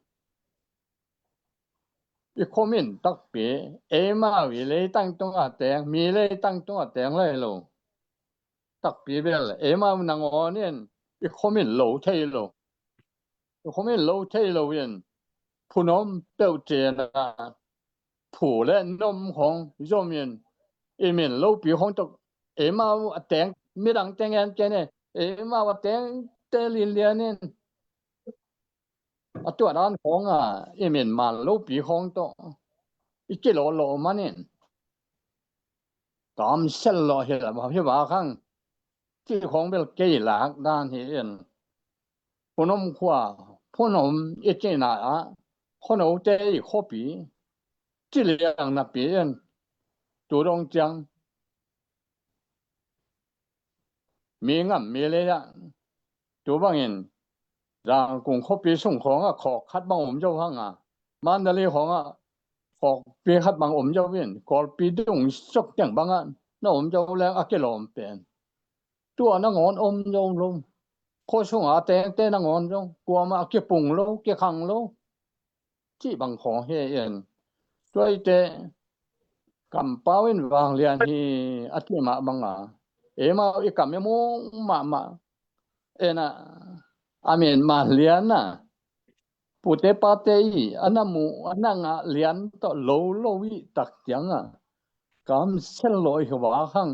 i khuamin takpi, eimau i leitang tungah teng, mi leitang tungah teng lai lo. Takpi bel eimau nangawn in i khuamin lo thei lo. I khuamin lo thei lo in phun om peuh cih na, phu le nom khawng zom in i min lopi khawng tawh eimau a teng, midang teng en kei ne, eimau a tengte linlian in a tua dan khawng a i min man lopi khawng tawh i kilawhlawh manin kamsel lawh hi la, hi vak hang cih khawng bel kei lak dan hi in, phun om khua, phun om i cihna ah khuanote i khuapi ci liang napi in tu dong ciang mi ngam mi lei ah tu bangin Zangkung khuapi sung khawngah khawk khat bang om zo hang a, Mandalay khawngah khawkpi khat bang om zo in, Kawlpi dung sok teng bangah na om zo leng a kilawm pen. Tua nangawn om zo lo. Khua sungah a tengte nangawn zong kuamah a kipung lo, kikhang lo cih bang khawng hi in. Tua i te kampau in vanglian hi a cih mah banga eimau i kam i muk mahmah en a, a min man lian a, pute pate i a na muh a na ngah lian tawh lo lo i tak ciang a kamsel lawh i hi vak hang.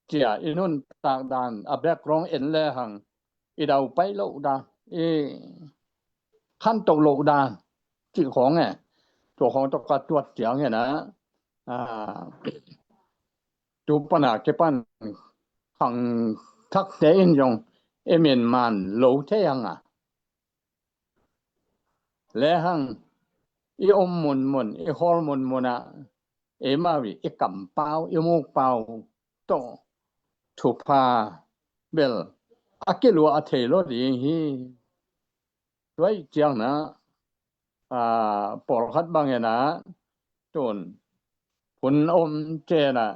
Cia i nuntak dan a background en le hang i dau paih loh dan, i khantoh loh dan cih khawng e. Tua khawng tawh ka tuat ciang e na, a, tu pana kipan khangthakte in zong i min man lo thei hang a. Lehang i om munmun, i hawl munmun ah eimau i kampau, i mukpau tawh thupha bel a kiluah a thei lo ding hi. Tua i ciang na, a, pawlkhat bang e na, tun phun om cih na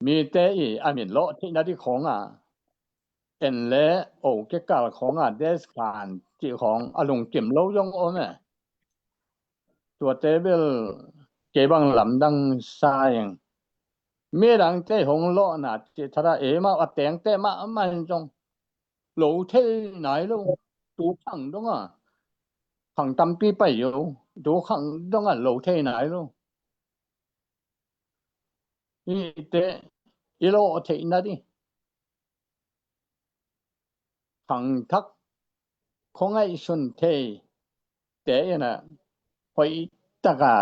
mite i a min lawh theihna ding khawng a, en le o kikal khawng a, des khan cih khawng a lungkim lo zong om e. Tuate bel kei bang lamdang sa ing. Midangte hong lawhna cih thadah eimau a tengte mahmah in zong lo thei nai lo. Tu khang dong a khang tampi pai zo. Tu khang dong a lo thei nai lo. Hihte i lawh theihna ding khangthak khuangaihsun thei te in a hoih taka,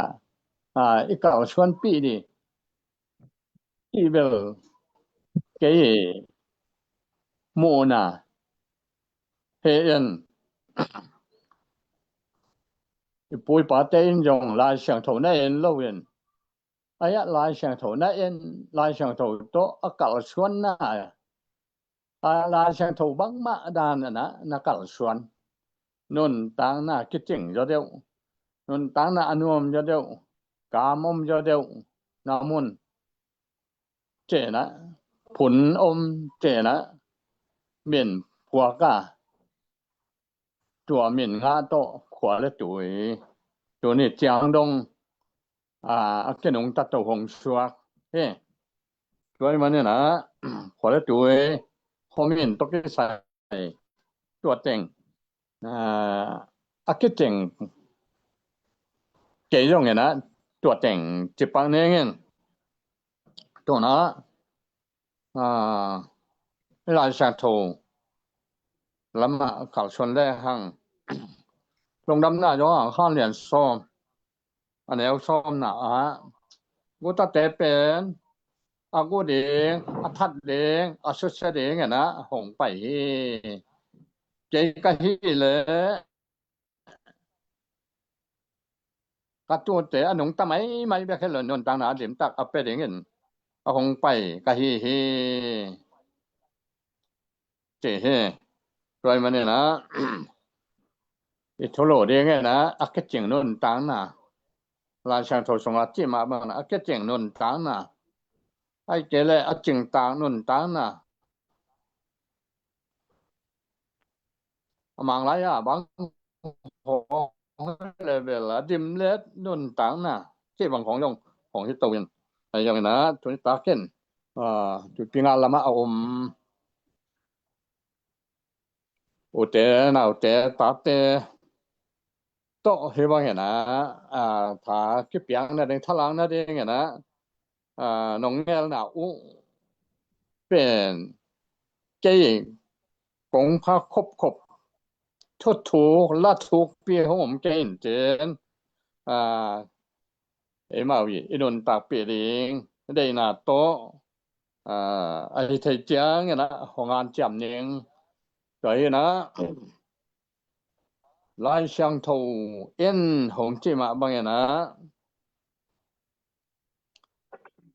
a, i kalsuanpih ding cih bel kei muhna hi in. I pu i pate in zong Lai Siangtho na en lo in, a hiah Lai Siangtho na en, Lai Siangtho tawh a kalsuanna, a, Lai Siangtho bangmah dan a na, na kalsuan. Nuntakna kicing zaw deuh, nuntakna a nuam zaw deuh, kam om zaw deuh na mun cih na, phun om cih na, min phuak a, tua min ngah tawh khua le tui tuni ciang dong, a, a kinungta to hong suak hi. Tua ahih manin a, khua le tui khuamin tawh kisai tua teng, a, a kiteng kei zongin a, tua teng ci pak ning in. Tuna, a, Lai Siangtho lamah kalsuan le hang, Lungdamna Johan a lian sawm, a neu sawmna ah, gutate pen a gu ding, a that ding, a susia ding in ah hong pai hi. Kei ka hih leh ka tuute a nungta maimai bek hi lo, nuntakna a limtak a pia dingin a hong pai ka hi hi, ci hi. Tua ahih manin ah i thulu dingin ah a kicing nuntakna, Lai Siangtho sungah cih mah bangin ah a kicing nuntakna, ahih kei leh a cingtak nuntakna, a Manglai ah bang hong level a dimlet nuntakna cih bang hong zong hong hi to in, ahi zongin ah tuni takin, ah, tuipi ngal lamah a om ute naute tate tawh hih bangin ah, ah, tha kipiak nading, thalak nadingin ah, ah, nong ngelna uh pen kei kong pha khopkhop, thuthuk la thukpi hong om kei in cin, ah, eimau i, i nuntakpih ding deihna tawh, ah, ahi thei ciangin ah hong hanciam ning. Tua hi in ah Lai Siangtho in hong cih mah bangin ah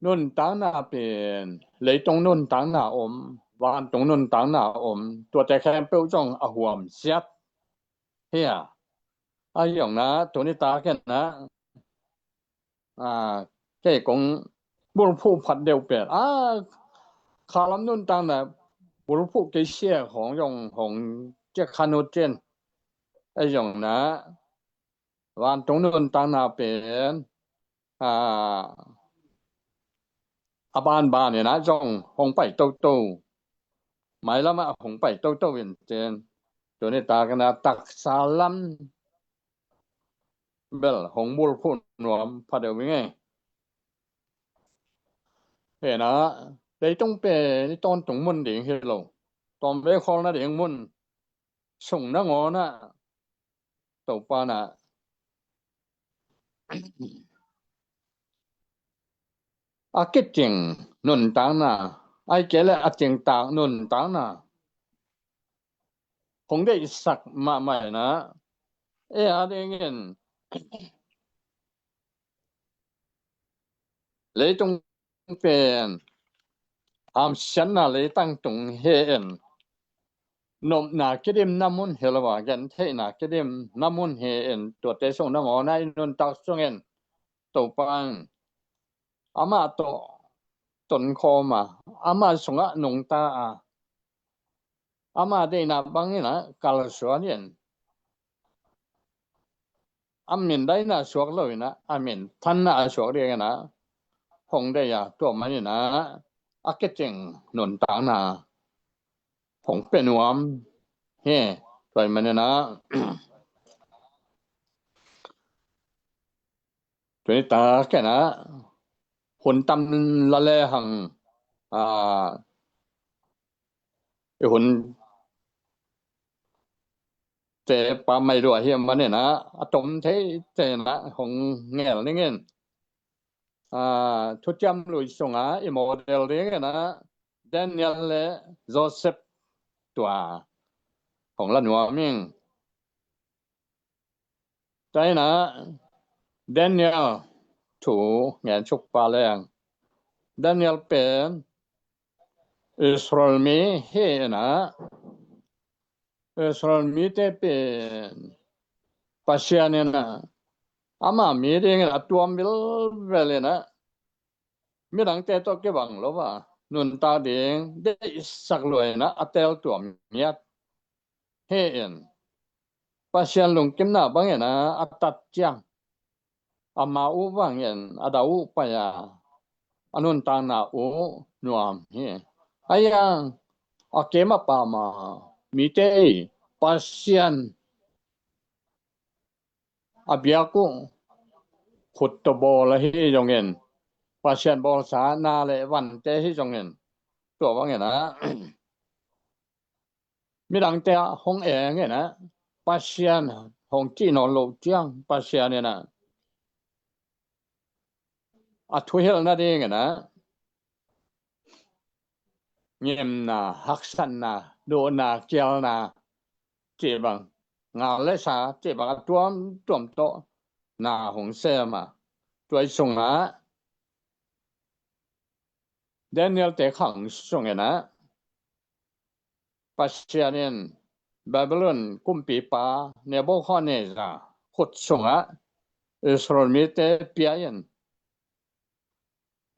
nuntakna pen leitung nuntakna om, vantung nuntakna om, tuate khempeuh zong a huam siat hi a. Ahi zongin ah tuni takin ah, ah, kei kong bulphuh phat deuh pen, ah, khalam nuntakna bulphuh kei sia hong zong hong ciah khan uh cin. Ahi zongin ah vantung nuntakna pen, ah, a banban in ah zong hong pai toto, mailam ah hong pai toto in cin, tuni takin ah taksa lam bel hong bulphuh nuam pha deuh ing ei. Hi in ah leitung pen i tawntung mun ding hi lo, tawmvei khawl nading mun, sung nangawn ah Topa in ah a kicing nuntakna, ahih kei leh a cingtak nuntakna hong deihsak mahmah in ah, ei a dingin leitung pen hamsiatna leitang tung hi in, nopna kidimna mun hi lo a, gentheihna kidimna mun hi in, tuate sung nangawn ah i nuntak sungin Topa in amah tawh tonkhawm a, amah sungah nungta a, ama deihna bangin ah kalsuan in, a mindaina suak lo in ah a minthanna a suak dingin ah hong deih a, tua manin ah a kicing nuntakna hong pia nuam hi. Tua ahih manin ah tuni takin ah hun tam la lehang, ah, i hun te pammaih lua hi manin ah a tom thei te in ah hong ngel ning in, ah, Thuciam Lui sungah i model dingin ah Daniel le Joseph tua hong la nuam ing. Tua in ah Daniel thu ngen suk pah leng, Daniel pen Israel mi hi in ah, Israel mite pen Pasian in ah ama mi dingin a tuam vilvel in ah, midangte tawh kibang lo a nuntak ding deihsak lua in ah a teel tuam miat hi in, Pasian lungkimna bangin ah a tat ciang ama uh bangin a dau uh pai a, a nuntakna uh nuam hi. Ahi zongin a keima pama mite i Pasian a biak uh khut tawh bawl ahi zongin, Pasian bawlsa na le vante hi zongin, tua bangin ah midangte ah hong eng in ah, Pasian hong cih nawn loh ciang Pasian in ah a thuhilh nadingin ah ngimna, haksatna, duhna, kialna cih bang, ngal le sa cih bang a tuamtuam tawh na hong sem a, tua sungah Daniel te khang sungin ah Pasian in Babylon kumpipa Nebuchadnezzar khut sungah Israel mite pia in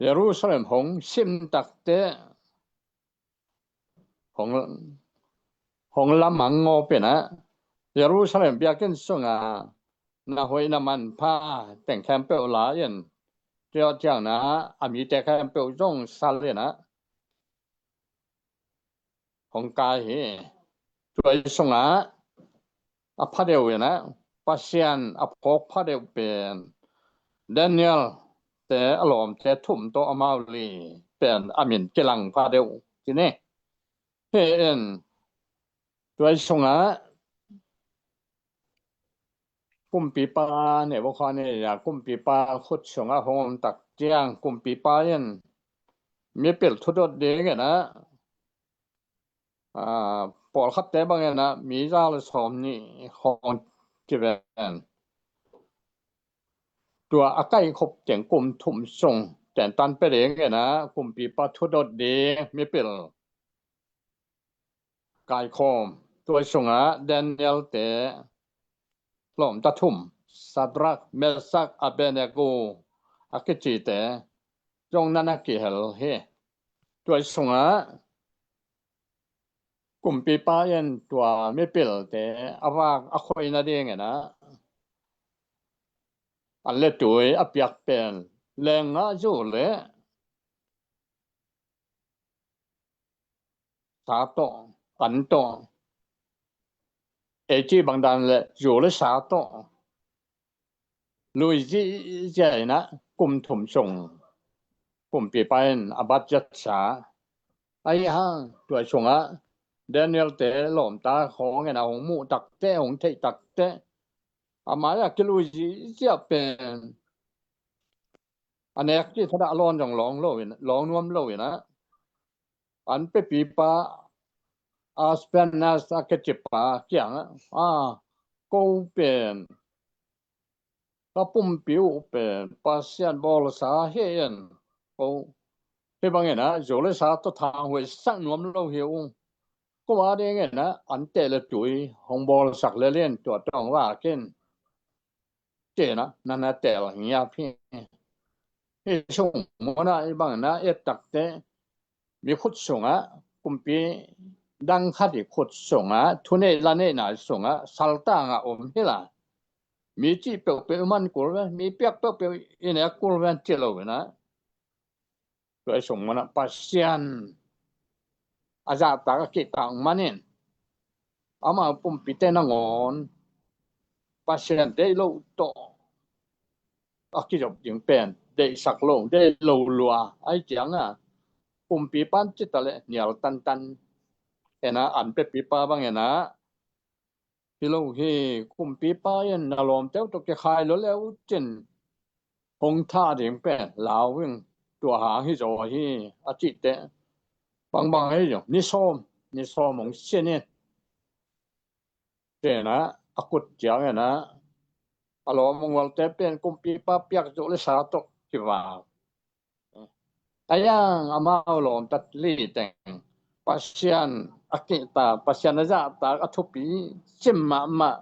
Jerusalem hong sim takte hong, hong lamang ngawpin ah Jerusalem biakinn sungah na hoih na manpha teng khempeuh la-in, tua ciangin ah a mite khempeuh zong sal in ah hong kai hi. Tua sungah a phadeuh in ah Pasian a phawk phadeuh pen Daniel te a lawmte thum tawh amau li pen a min kilang phadeuh ci ni. Hi in tua sungah kumpipa Nebuchadnezzar kumpipa khut sungah hong om tak ciang kumpipa in mipil thudot dingin ah, aa, pawlkhatte bangin ah mi za le sawm nih khawng kiven tua a kaikhop teng kum thum sung tentan pia dingin ah kumpipa thudot ding mipil kaikhawm. Tua sungah Daniel te lawmta thum, Shadrach, Meshach, Abednego a kicite zong na na kihel hi. Tua sungah kumpipa in tua mipilte a vak a khoih nadingin ah an le tui a piak pen leenggah zu le sa tawh, an tawh, ei cih bang dan le zu le sa tawh lui zihziah in ah kum thum sung kumpipa in a bat zatsa. Ahi hang tua sungah Daniel te lawmta khawngin a hong muh takte, hong theih takte a mai-ah kilui zihziah pen a nek cih thadah lawn zong lawng lo in, lawng nuam lo in ah an pepipa Ashpenaz a kicipa kiangah, a, ko pen ka pumpi uh pen Pasian bawlsa hi in, ko hi bangin ah zu le sa tawh thanghuai sak nuam lo hi uh. Ko a dingin ah an teh le tui hong bawlsak le lian tua tawh hong vak in, ci-in ah na na tel ngiap hi. Hi sung munah i bangin ah et takte mi khut sungah, kumpi dang khat i khut sungah, thuneih la neihna sungah saltang a om hi la, mi cih peuhpeuh i man kul ve, mi piak peuhpeuh i nek kul ve ci lo in ah, tua i sung munah Pasian a zahtak a kihtak manin amau pumpite nangawn Pasian deih loh tawh a kizop ding pen deihsak lo, deih lo lua ahi ciangah kumpipa in cita le nial tantan, en ah an pepipa bangin ah hi lo hi, kumpipa in na lawmte uh tawh kikhai lo le uh cin hong thah ding pen lau ing, tua hang hi zaw hi a cihte bangbang ahi zong ni sawm, ni sawm hong sin in, ci-in ah a kut ciangin ah a lawm a gualte pen kumpipa piak zu le sa tawh kivak. Ahi hang amau lawmta li teng Pasian a kihtak, Pasian a zahtak a thupi cim mahmah,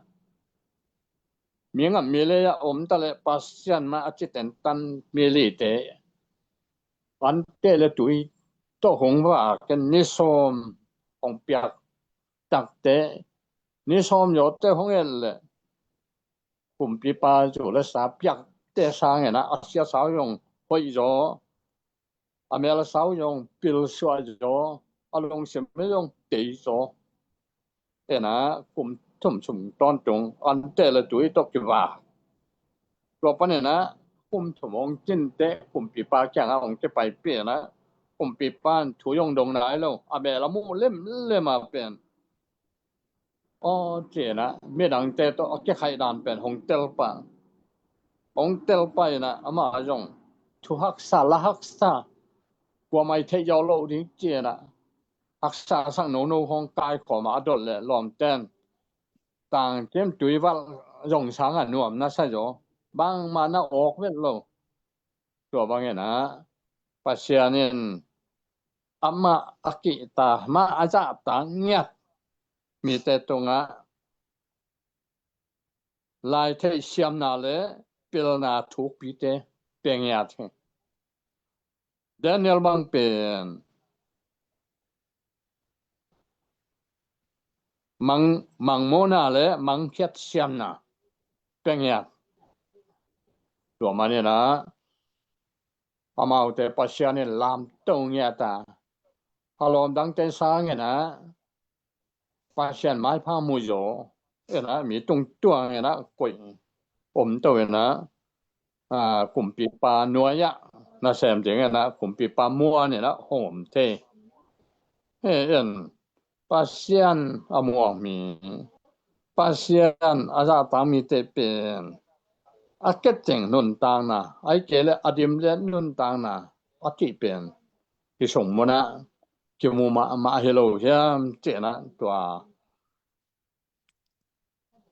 mi ngam mi lei a om ta le Pasian mah a ci tentan mi lite an teh le tui tawh hong vak in ni sawm hong piak takte, ni sawm zawte hong et le kumpipa zu le sa piakte sangin ah a sia sau zong hoih zaw, a mel a sau zong pilsuah zaw, a lungsim zong tei zaw, en ah kum thum sung tawntung an teh le tui tawh kivak. Tua panin ah kum thum hong cin teh kumpipa kiangah hong kipaipih in ah kumpipa in thu zong dong nai lo, a mel a muh lemlem a pen, aw, ci-in ah midangte tawh a kikhaih dan pen hong tel pah. Hong tel pah in ah amah zong thu haksa, la haksa, kuamah i theih zaw loh ding ci-in ah haksa sak nono hong kaikhawm a, a dot le lawmten tangkim tuival zong sang a nuam na sa zaw, bangmah na awk vet lo. Tua bangin ah Pasian in amah a kihta, amah a zahtak ngiat mite tungah laitheih siamna le pilna thukpite pia ngiat hi. Daniel bang pen mang, mangmawhna le mangkhiat siamna pia ngiat. Tua manin ah amaute Pasian in lamto ngiat a, a lawm dangte sangin ah Pasian maipha muh zaw in ah mi tungtuang in ah koih om to in ah, a, kumpipa nuai-ah nasem ding in ah kumpipa muan in ah hong om thei. He in Pasian a muang mi, Pasian a zahtak mite pen a keteng nuntakna, ahih kei leh a dim le nuntakna a cih pen hi sung munah kimu mahmah hi lo hiam cihna tua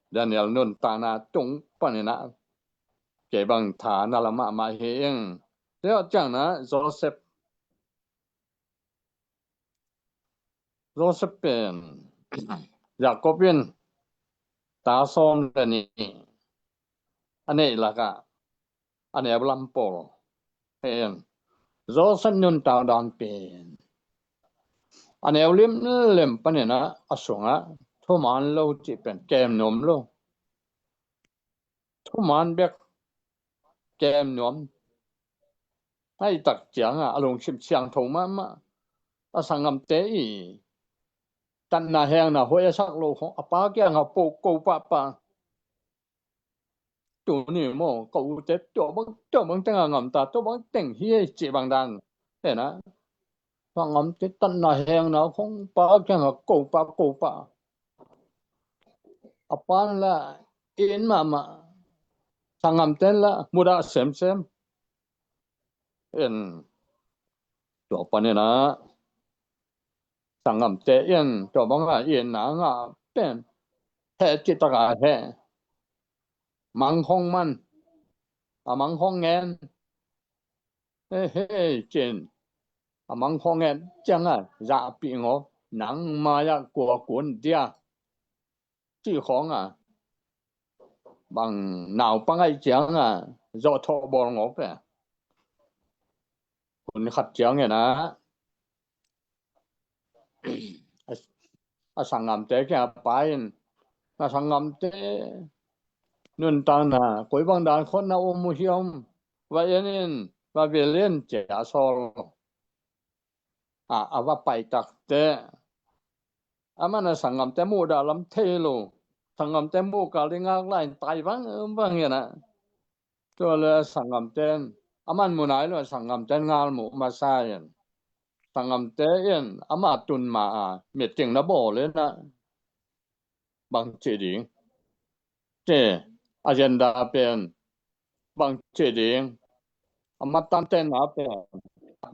Daniel nuntakna tung panin ah kei bang tha na la mahmah hi ing. Tua ciangin ah Joseph, Joseph pen Jacob in ta sawm le nih a neih lakah a neu lam pawl pen Joseph nuntak dan pen a neu limlim panin ah a sungah thuman lo cih pen kem nuam lo. Thuman bek kem nuam. Ahih tak ciangin a lungsim siangtho mahmah. A sanggamte i tatna hengna hoih a sak lo khong a pa kiangah ko pahpah. Tuni maw, ka ute tua bang, tua bang teng a ngamta, tua bang teng hi ei cih bang dan. Tena sanggamte tatna hengna khong pa kiangah ko pah, ko pah. A pan la in mahmah, sanggamte la mudah semsem. In tua panin ah sanggamte in tua bangah in na ngah pen heh cih takah heh. Mang khong man, a mang khong ngen. Hei, hei, cin a mang khong ngen ciangah zahpih ngawp, nang mai-ah kua kun dia cih khawng a bang naupang ahih ciangin zawhthawh bawl ngawp e. Hun khat ciangin ah a sanggamte kiangah a pa in, na sanggamte nuntakna koi bang dan khawng na om uh hiam, va en in, va vil in ci-a a sawl. A, a va pai takteh amah na sanggamte muhdah lam thei lo, sanggamte muh kal ding ngak lai in tai vangvang in ah. Tua le sanggamte in amah in mu nai lo, sanggamte in ngal muh masa in, sanggamte in amah tun ma a meeting na bawl in ah bang ci ding, ci agenda pen bang ci ding, a matante na pen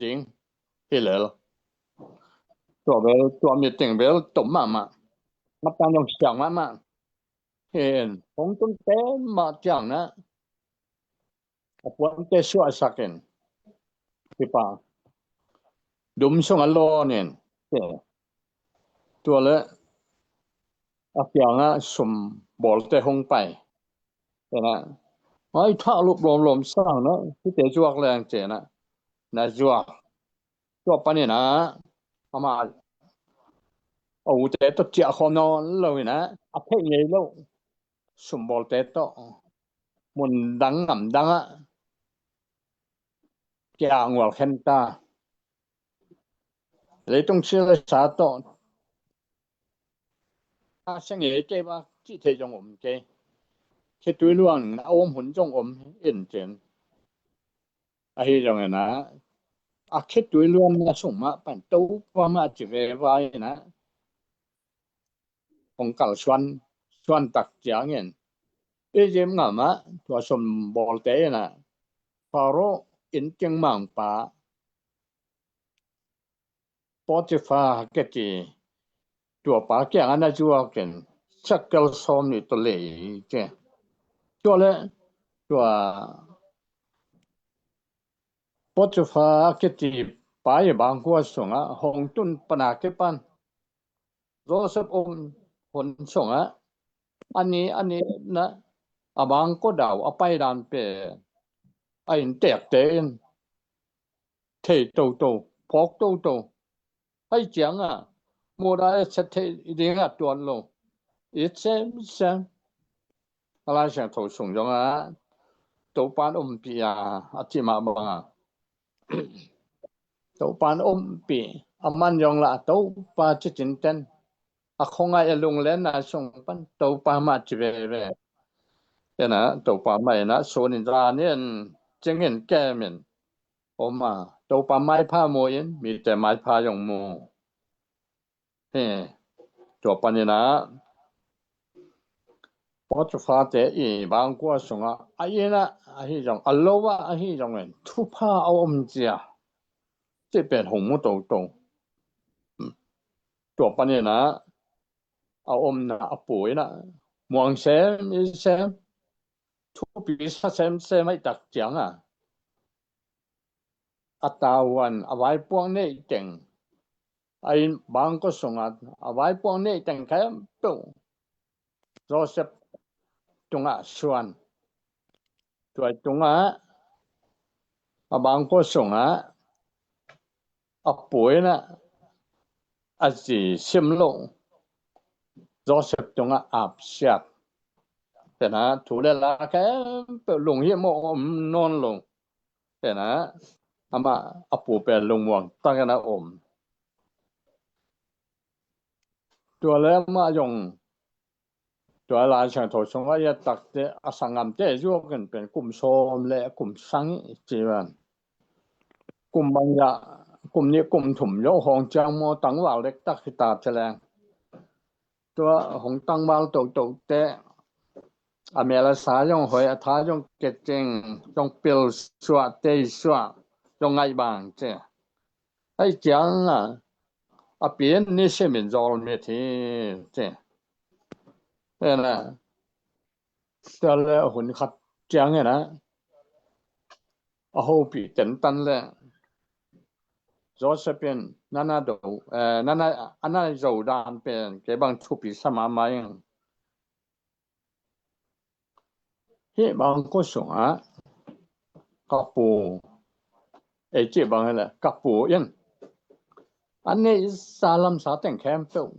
ding hi lel. Tua bel, tua meeting bel tom mahmah, matan zong siang mahmah. Hin hong tun pen mah ciang na a puante suahsak in, kipa dum sungah lawn in, tua le a kiangah sum bawlte hong pai. Ena, ai, thah lup lawmlawm sang na, hite zuak leng cena na zuak. Tua panin ah amah a ute tawh ciah khawm nawn lo in ah, a theih ngei lo sumbawlte tawh mun dang ngam dangah kia ngual khen ta. Leitung si le sa tawh a sia ngei kei ba cih theih zong om kei. Khitui luang a om hun zong om in cin. Ahi zongin ah a khitui luanna sung mah pan Topa mah ci veva in ah hong kalsuan, suan tak ciangin Egypt ngamah tua sumbawlte in ah Pharaoh inn king mangpa Potiphar kiti tua pa kiangah na zuakin shekel sawm nih tawh lei ci. Tua le tua Potiphar kiti pa i bangkua sungah hong tun pana kipan Joseph om hun sungah a ni a ni na a bangkua dau a paidan pen a inntekte in thei toto, phawk toto. Hei ciangah muda e set thei dingah tuat lo. It semsem. A Lai Siangtho sung zongah Topan ompih a, a cimah bangah Topan ompih a man zong lah Topa cicinten a khongai a lunglenna sung pan Topa mah ci veve. Ena Topa mah ena sunin zanin cingin kemin om a, Topa maipha mu in mite maipha zong mu. He, tua paninah Potiphar te i bangkua sungah a innah ahi zong a lo ah ahi zongin thupha a om cia ci pen hong mu toto. Tua paninah a omna a puinah muang sem i sem thupi sa semsem aih tak ciangah a tavuan a vaipuak neih teng a inn bangkua sungah a vaipuak neih teng khempeuh Joseph tungah suan. Tua tungah a bangkua sungah a puinah a zi sim lo Joseph tungah apsiat. Tena thu le la khempeuh lunghimawh om nawn lo. Tena amah a pu pen lungmuang takin a om. Tua le amah zong tua Lai Siangtho sungah i a takte a sanggamte zuakin pen kum sawm le kum sang i ci van. Kum bang ya kum nih kum thum yo hong ciang maw tangval dektak hita celeng. Tua hong tangval toto te a mel a sa zong hoi a tha zong kecing zong pil suah tei suah zong ngaih bang ce. Hei ciang a a pian ni simin zawl mit hi ci. Ena tua le hun khat ciang ena a hopih tentan le Joseph in nana do eh, nana ana zo dan pen kei bang thupi sa mahmah ing. Hih bangkua sungah ka pu ei cih bang hi le ka pu in a neihsa lamsa teng khempeuh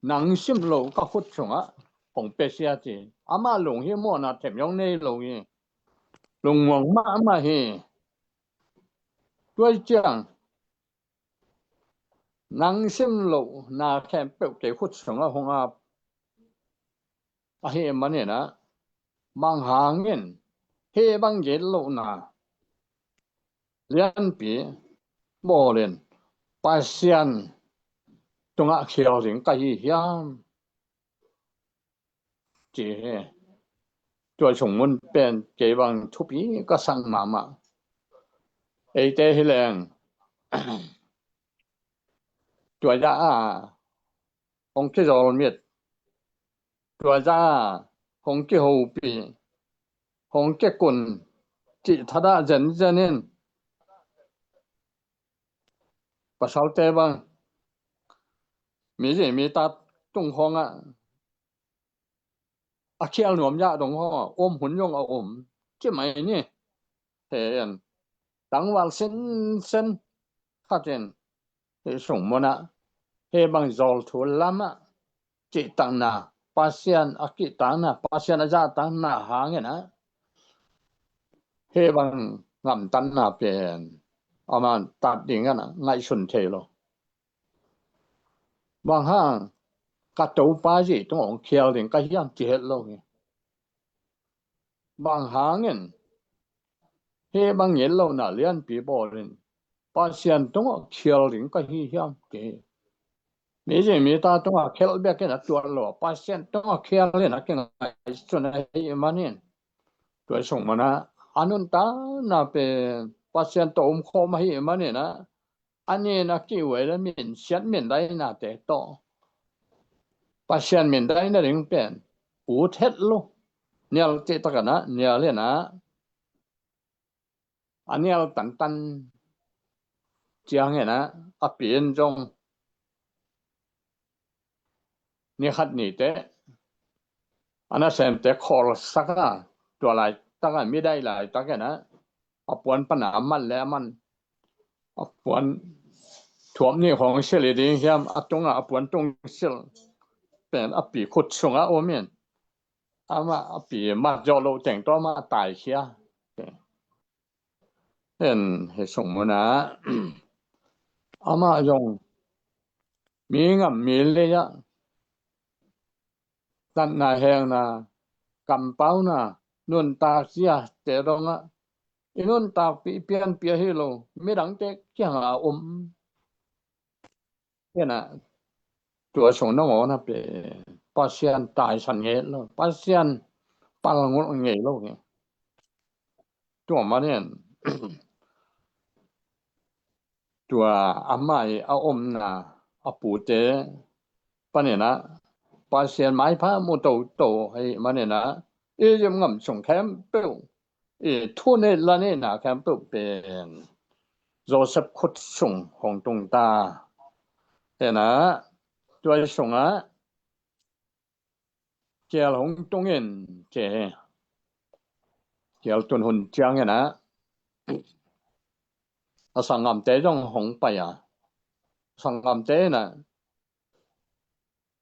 nang sim lo ka khut sungah hong pia sia ci. Amah lunghimawhna themyong nei lo hi. Lungmuang mahmah hi. Tuai ciang nang sim lo na khempeuh kei khut sungah hong ap ahi maninah bang hangin hih bang gitlohna lianpi bawlin Pasian tungah khial ding ka hi hiam? Ci hi. Tua sungmun pen kei bang thupi ka sang mahmah. Eite hi leng tua ya a hong kizawlmit tua za hong kihopih hong kikun cih thadah zenzen in pasalte bang mizi mita tung khawngah a khial nuam yah dong haw om hun zong a om ci mai ni. He en tangval sinsen khatin hih sung munah hih bang zawl thu lamah cihtakna Pasian a kihtakna Pasian a zahtakna hanginah hih bang ngamtatna pen aman tat dingin ngaihsun thei lo. Bang hang ka Topa zih tungah hong khial ding ka hiam ci het lo hi. Bang hangin hih bang nget lohna lianpi bawlin Pasian tungah khial ding ka hi hiam ci hi. Mizi mita tungah khial bekin a tuat lo a Pasian tungah khialin a kingaihsun ahi manin tua sung mana a nuntakna pen Pasian tawh om khawm ahi maninah a nin a kiuai le min siat min dainate tawh Pasian min daina ding pen ut het lo. Nial cih takin ah, nial in ah, a nial tantan ciangin ah, a pi in zong ni khat ni teh a nasemte khawlsak a, tua laitak a, midai laitak in ah, a puan pan a mat le a man, a puan thuap nih khawng silh ding hiam, a tungah a puan tung silh pen a pi khut sungah om in, amah a pi mat zawh loh teng tawh amah taikhia. En, hih sung munah amah zong mi ngam mi lei ah natna, hengna, kampauna, nuntak zia te dongah i nuntakpih pianpih ahi lo, midangte kiangah a om. Ena, tua sung nong aw na pen Pasian taisan ngei lo, Pasian palngulh ngei lo hi. Tua manin tua amah i a omna a pute panin ah Pasian maipha mu toto ahih manin ah Egypt gam sung khempeuh i thu neih la neihna khempeuh pen Joseph khut sung hong tung ta. Ena, tua sungah kial hong tung in, kial tun hun ciangin ah a sanggamte zong hong pai a, sanggamte in ah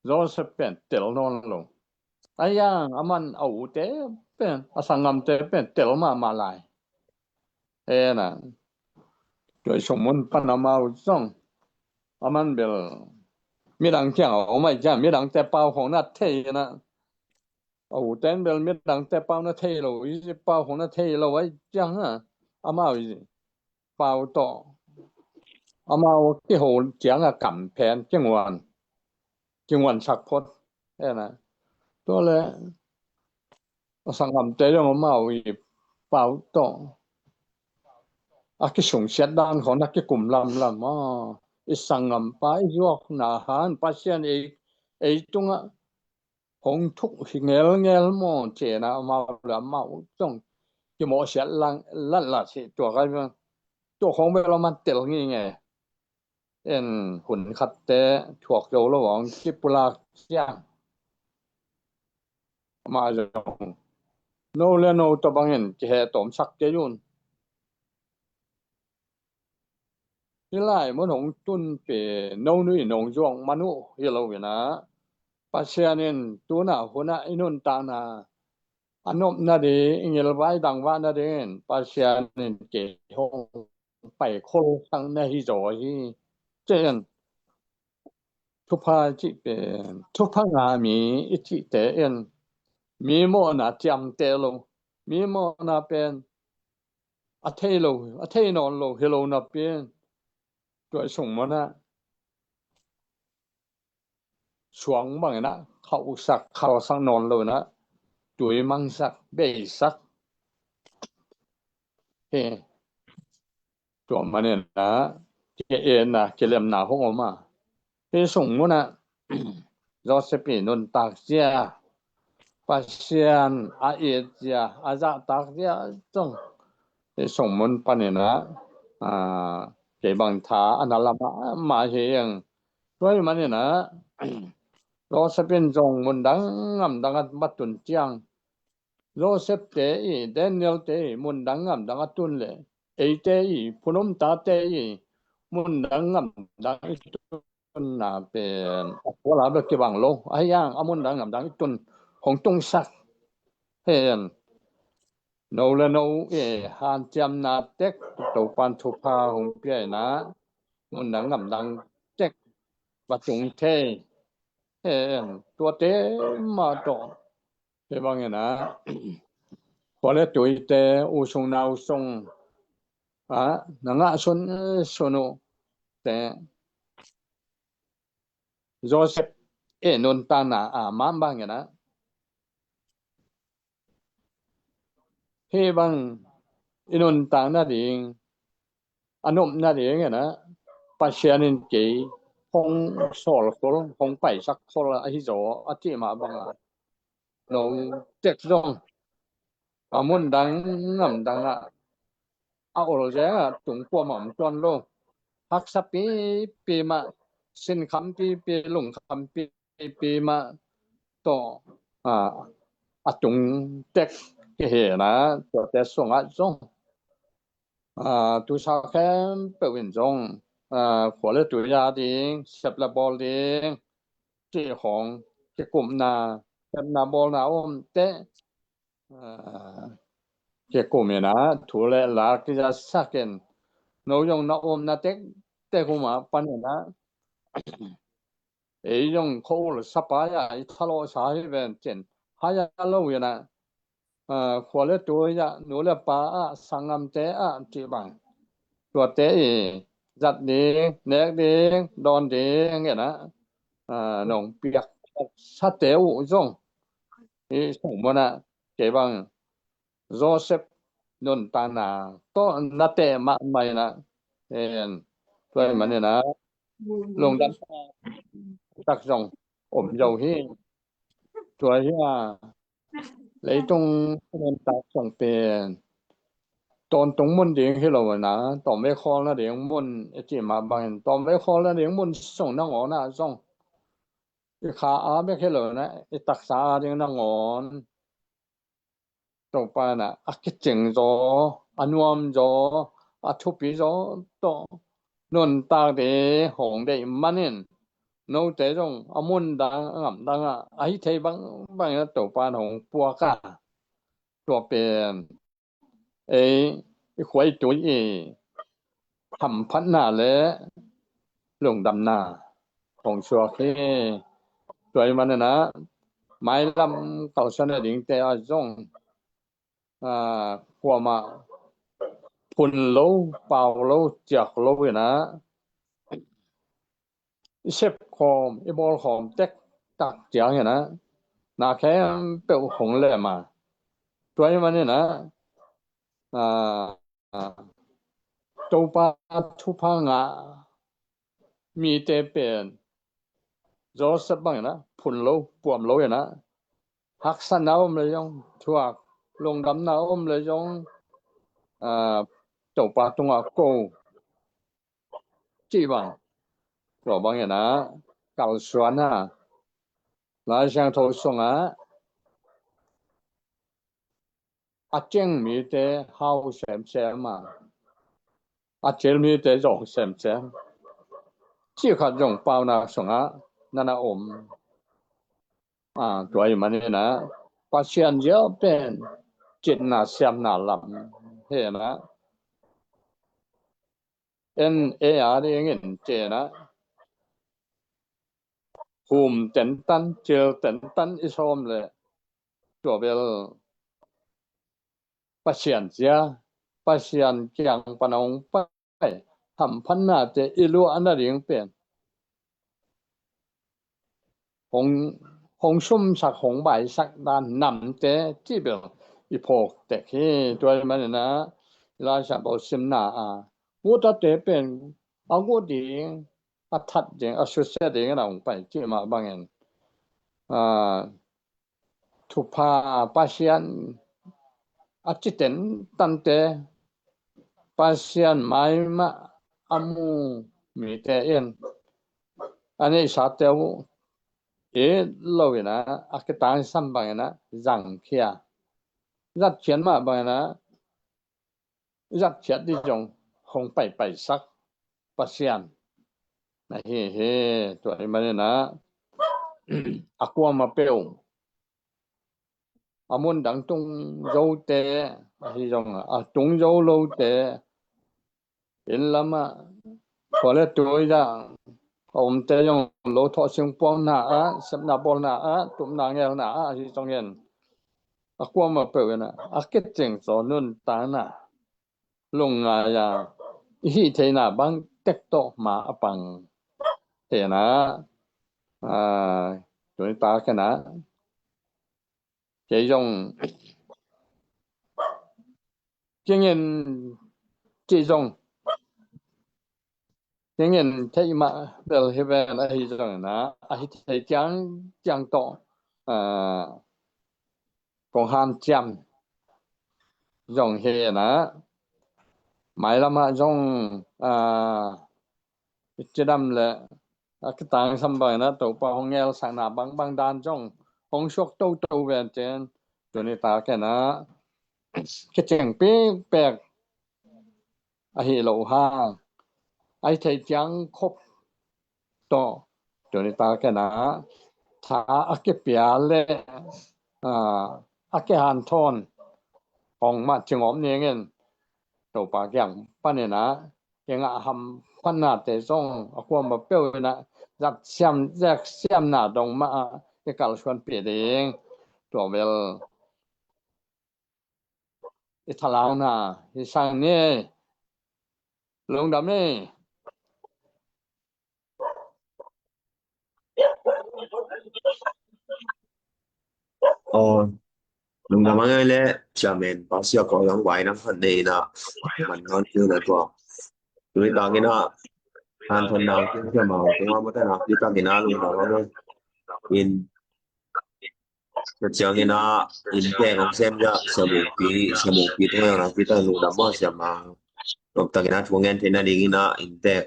Joseph pen tel nawn lo. A yang a man a ute pen, a sanggamte pen tel mahmah lai. Ena, tua sung mun pan amau zong a man bel midang kiang a om ai ciang midangte pau khong na thei na, a ute in bel midangte pau na thei lo, i pau khong na thei lo ai ciang a, amau i pau tawh amau kiho ciang a kamphen kinguan, kinguansak phot. Ena, tua le a sanggamte zong amau i pau tawh a kisungsiat dan khong na kikum lamlam a, i sanggampa i zuakna han Pasian ei, ei tungah hong thuk hi ngelngel maw cihna amau le amau zong kimawhsiat lang latlat hi. Tua kai tua khong bel a man tel ngingei. En, hun khatte thuak zo lo hong kipulak ciang amah zong no le no tawh bangin kiheh tawmsak kei un. Hih lai mun hong tun pen no nu in hong zuak man uh hi lo in ah, Pasian in tuna hunah i nuntakna a nopna ding, i ngilvai dangvahna dingin Pasian in kei hong paikhol sakna hi zaw hi. Cih in thupha cih pen thupha ngah mi i cihte in mi mawhna ciamteh lo, mi mawhna pen a thei lo, a thei nawn lo hi lo napi in tua sung munah suang bangin ah khauhsak, khalsak nawn lo in ah tui mangsak, beisak hi. Tua manin ah ki-etna, kilemna hong om a, hih sung munah Joseph i nuntak zia, Pasian a it zia, a zahtak zia zong hih sung mun panin ah, aa, kei bang tha a na lam mahmah hi ing. Tua ahih manin ah Joseph in zong mundang ngamdang a va tun ciang, Joseph te i, Daniel te i mundang ngamdang a tun le, eite i, phunom tate i mundang ngamdang i tunna pen a puala bel kibang lo. Ahi hang a mundang ngamdang i tun hong tungsak hen, no le no i hanciamna tek Topan thupha hong pia in ah mundang ngamdang tek va tung thei hen. Tuate mah tawh hih bangin ah khua le tuite, u sung nau sung ah na ngah sunsun uh te Joseph i nuntakna a mah bangin ah hih bang i nuntak nading, a nop nadingin ah Pasian in kei hong sawl khol, hong paisak khol ahi zaw a cih mah bangin, no tek zong a mun dang, gam dang ah a ol zia tung kuamah om tuan lo. Haksa pipi mah, sinkham pipi, lungkham pipi mah tawh a tung tek kihi na, tuate sungah zong tu sa khempeuh in zong khua le tui a ding, sep le bawl ding cih khawng kikumna, sepna bawlna om teh kikum in a, thu le la kizasak in, no zong na omna tektek um a pan in a, ei zong khua-ul sapai a i thalawhsa hi ven cin, hai a lo in a, khua le tui ah, nu le pa ah, sanggamte ah cih bang, tuate i zat ding, nek ding, dawn ding in a, nong piak sate uh zong i sung mun ah kei bang Joseph nuntakna tawh na teh mahmah in a, tua ahih manin a lungdam tak zong om zo hi. Tua hi a, leitung nuntak zong pen tawntung mun ding hi lo in a, tawmvei khawl nading mun i cih mah bangin, tawmvei khawl nading mun sung nangawn ah zong i kha a bek hi lo in a, i taksa a ding nangawn Topa in a, a kicing zaw, a nuam zaw, a thupi zaw tawh nuntak ding hong deih manin, note zong a mun dang, a gam dang ah a hi thei bangbang in a Topa in hong puak a, tua pen ei i khua i tui i hamphatna le lungdamna hong suak hi. Tua ahih manin a, mailam kalsuan nadingte ah zong kuamah phun lo, pau lo, ciak lo in a, i sep khawm, i bawl khawm tektak ciang in a, na khempeuh hong lem a. Tua ahih manin a, Topa thupha ngah mite pen Joseph bang in a, phun lo, puam lo in a, haksatna om le zong thuak, lungdamna om le zong Topa tungah ko cih bang, tua bang in a kalsuan a, Lai Siangtho sungah a ceng mite hau semsem a, a cil mite zawng semsem cih khat zong paunak sungah na na om. Tua ahih manin a, Pasian zia pen citna siamna lam hi in a, en ei a dingin ci in a, hum tentan, cil tentan i sawm leh, tua bel Pasian zia, Pasian kiang pan a hong pai hamphatnate i luah nading pen hong, hong sumsak, hong baisak dan namte cih bel i phawk tek hi. Tua ahih manin a, i Lai Siangtho simna a, gutate pen a gu ding, a that ding, a susia ding in a hong pai cih mah bangin, thupha, Pasian a ci tentante, Pasian mai mah a mu mite in a neihsate uh it lo in a, a kitangsam bang in a zangkhia, zatkhiat mah bang in a zatkhiat ding zong hong paipaisak Pasian na hi hi. Tua ahih manin a, a kuamah peuh, a mun dang tung zote ahi zong a, a tung zo lote, inn lamah khua le tui ah a omte zong, lo thawh singpuakna ah, sepna bawlna ah, tupna ngelna ah ahi zongin, a kuamah peuh in a, a kicing zaw nuntakna, lungngai a, i hih theihna bang tek tawh ma a pang hi in a, tuni tak in a, kei zong kingin cih zong Tingin theih mah bel hi ven ahi zongin ah, a hi thei ciangciang tawh, ah, kong hanciam zong hi in ah, mailam ah zong, ah, i cidam le a kitangsam bangin ah Topa hong ngelsakna bangbang dan zong hong suak toto ven cin, tuni takin ah kicing pikpek ahi lo hang, a hi thei ciang khop tawh tuni takin ah tha a kipia le, ah, a kihanthawn hong mah cingawp ningin Topa kiang panin ah kingah hamphatnate zong a kuama peuh in ah zat siam, zek siamna dong mah ah i kalsuanpih ding. Tua bel i thalakna hi sang ni. Lungdam ni. Aw, lungdam a ngei le, chairman Pasia ko yang wai nang khat nei na, man non tu na tua. Tui tang ina, han thon nang tu siamang tu ma mata na, tui tang ina lungdam a ngei. In Tua ciangin ah inntek hong sem zah, Sia Mungpi, Sia Mungpi tungah nang kita lungdam maw, siamang. Noptakin ah thu ngen theihna dingin ah inntek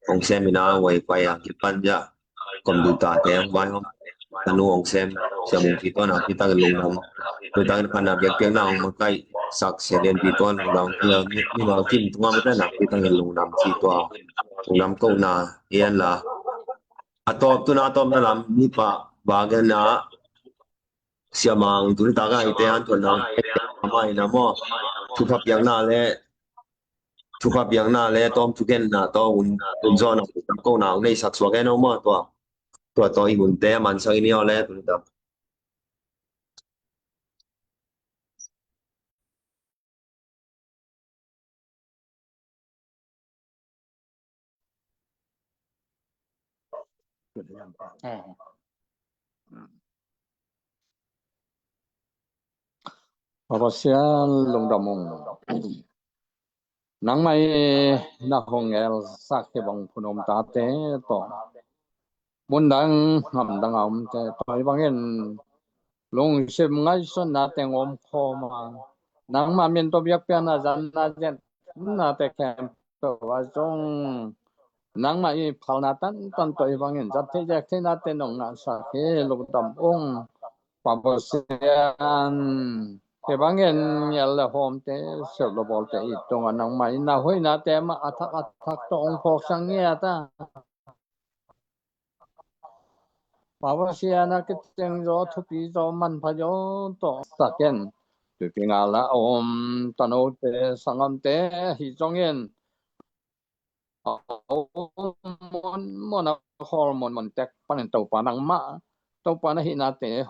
hong sem in ah, huai pai a kipan zah, komdutate hong vai hong, tanu hong sem, Sia Mungpi tungah nang kita lungdam. Noptakin phatna biakpiakna hong makaih sak Sia Lianpi tungah lungdam. Sia Mimal Kim tungah mata nang kita lungdam ci tua. Lungdam kohna hi a la. A tawp tuna a tawpna lam mipa bagena siamang tuni taka ite han tuan nang amah ina maw, thupha piakna le, thupha piakna le tawm thugenna tawh hun, hun zawhna kohna nei sak suak en aw maw, tua, tua tawh i hunte a mansak in i aw le tuni tak. Pasian lungdam ung. Nangmah i na hong ngelsak hi bang phunom tate tawh, mundang ngamdang a omte tawh hi bangin lungsim ngaihsutna teng om khawm a, nangmah min tawh biakpiakna zanna zetnate khempeuh a zong nangmah i phalna tantan tawh hi bangin zat theih zek theihna teng nong ngahsak hi. Lungdam ung. Pa Pasian, hi bangin ngial le hawmte, silh le bawlte i tungah nangmah i na hoihnate mah a thak a thak tawh hong phawksak ngiat a, Pa Pasian, a kicing zaw, thupi zaw, manpha zaw tawh sak in. Tuipi ngal a om tanote, sanggamte ahi zongin, a om monmon a khawl monmon tek panin Topa nangmah, Topa na hihnate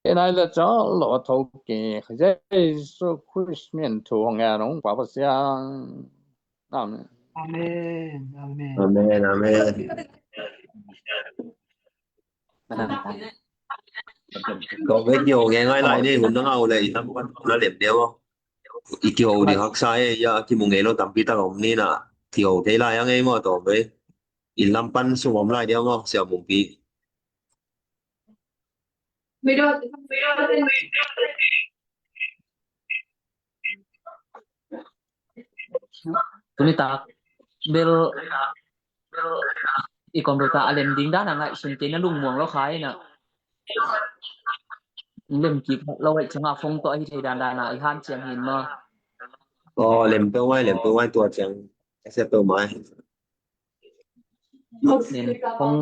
Enai le ca lo a tho ke Jesu Christ min thu hong en ung, Pa Pasian. Amen. Amen. Amen. Amen. Amen. Kong ve kio nge ngai lai ni, hun na ngau le i lam pan na lem deu. I kio ding haksa e, ya kimu ngei lo tampi tak om ni na. Kio thei lai ang e mo to ve. I lam pan sung om lai deu mo, Sia Mungpi. Tuni tak bel i computer a lem ding dan a ngaihsun kei na lungmuang lo khai na. Lem kik lo ai changa phone tawh ahi thei dan dan a i hanciam hin ma. Aw, lem peuh mai, lem peuh mai tua ciang. Ka sia peuh mai. Nen kong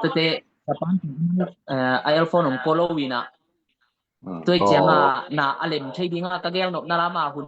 tete ka pan, eh, a iPhone om ko lo ina. Tua cianga na a lem thei dinga ka gel nop na lama hun.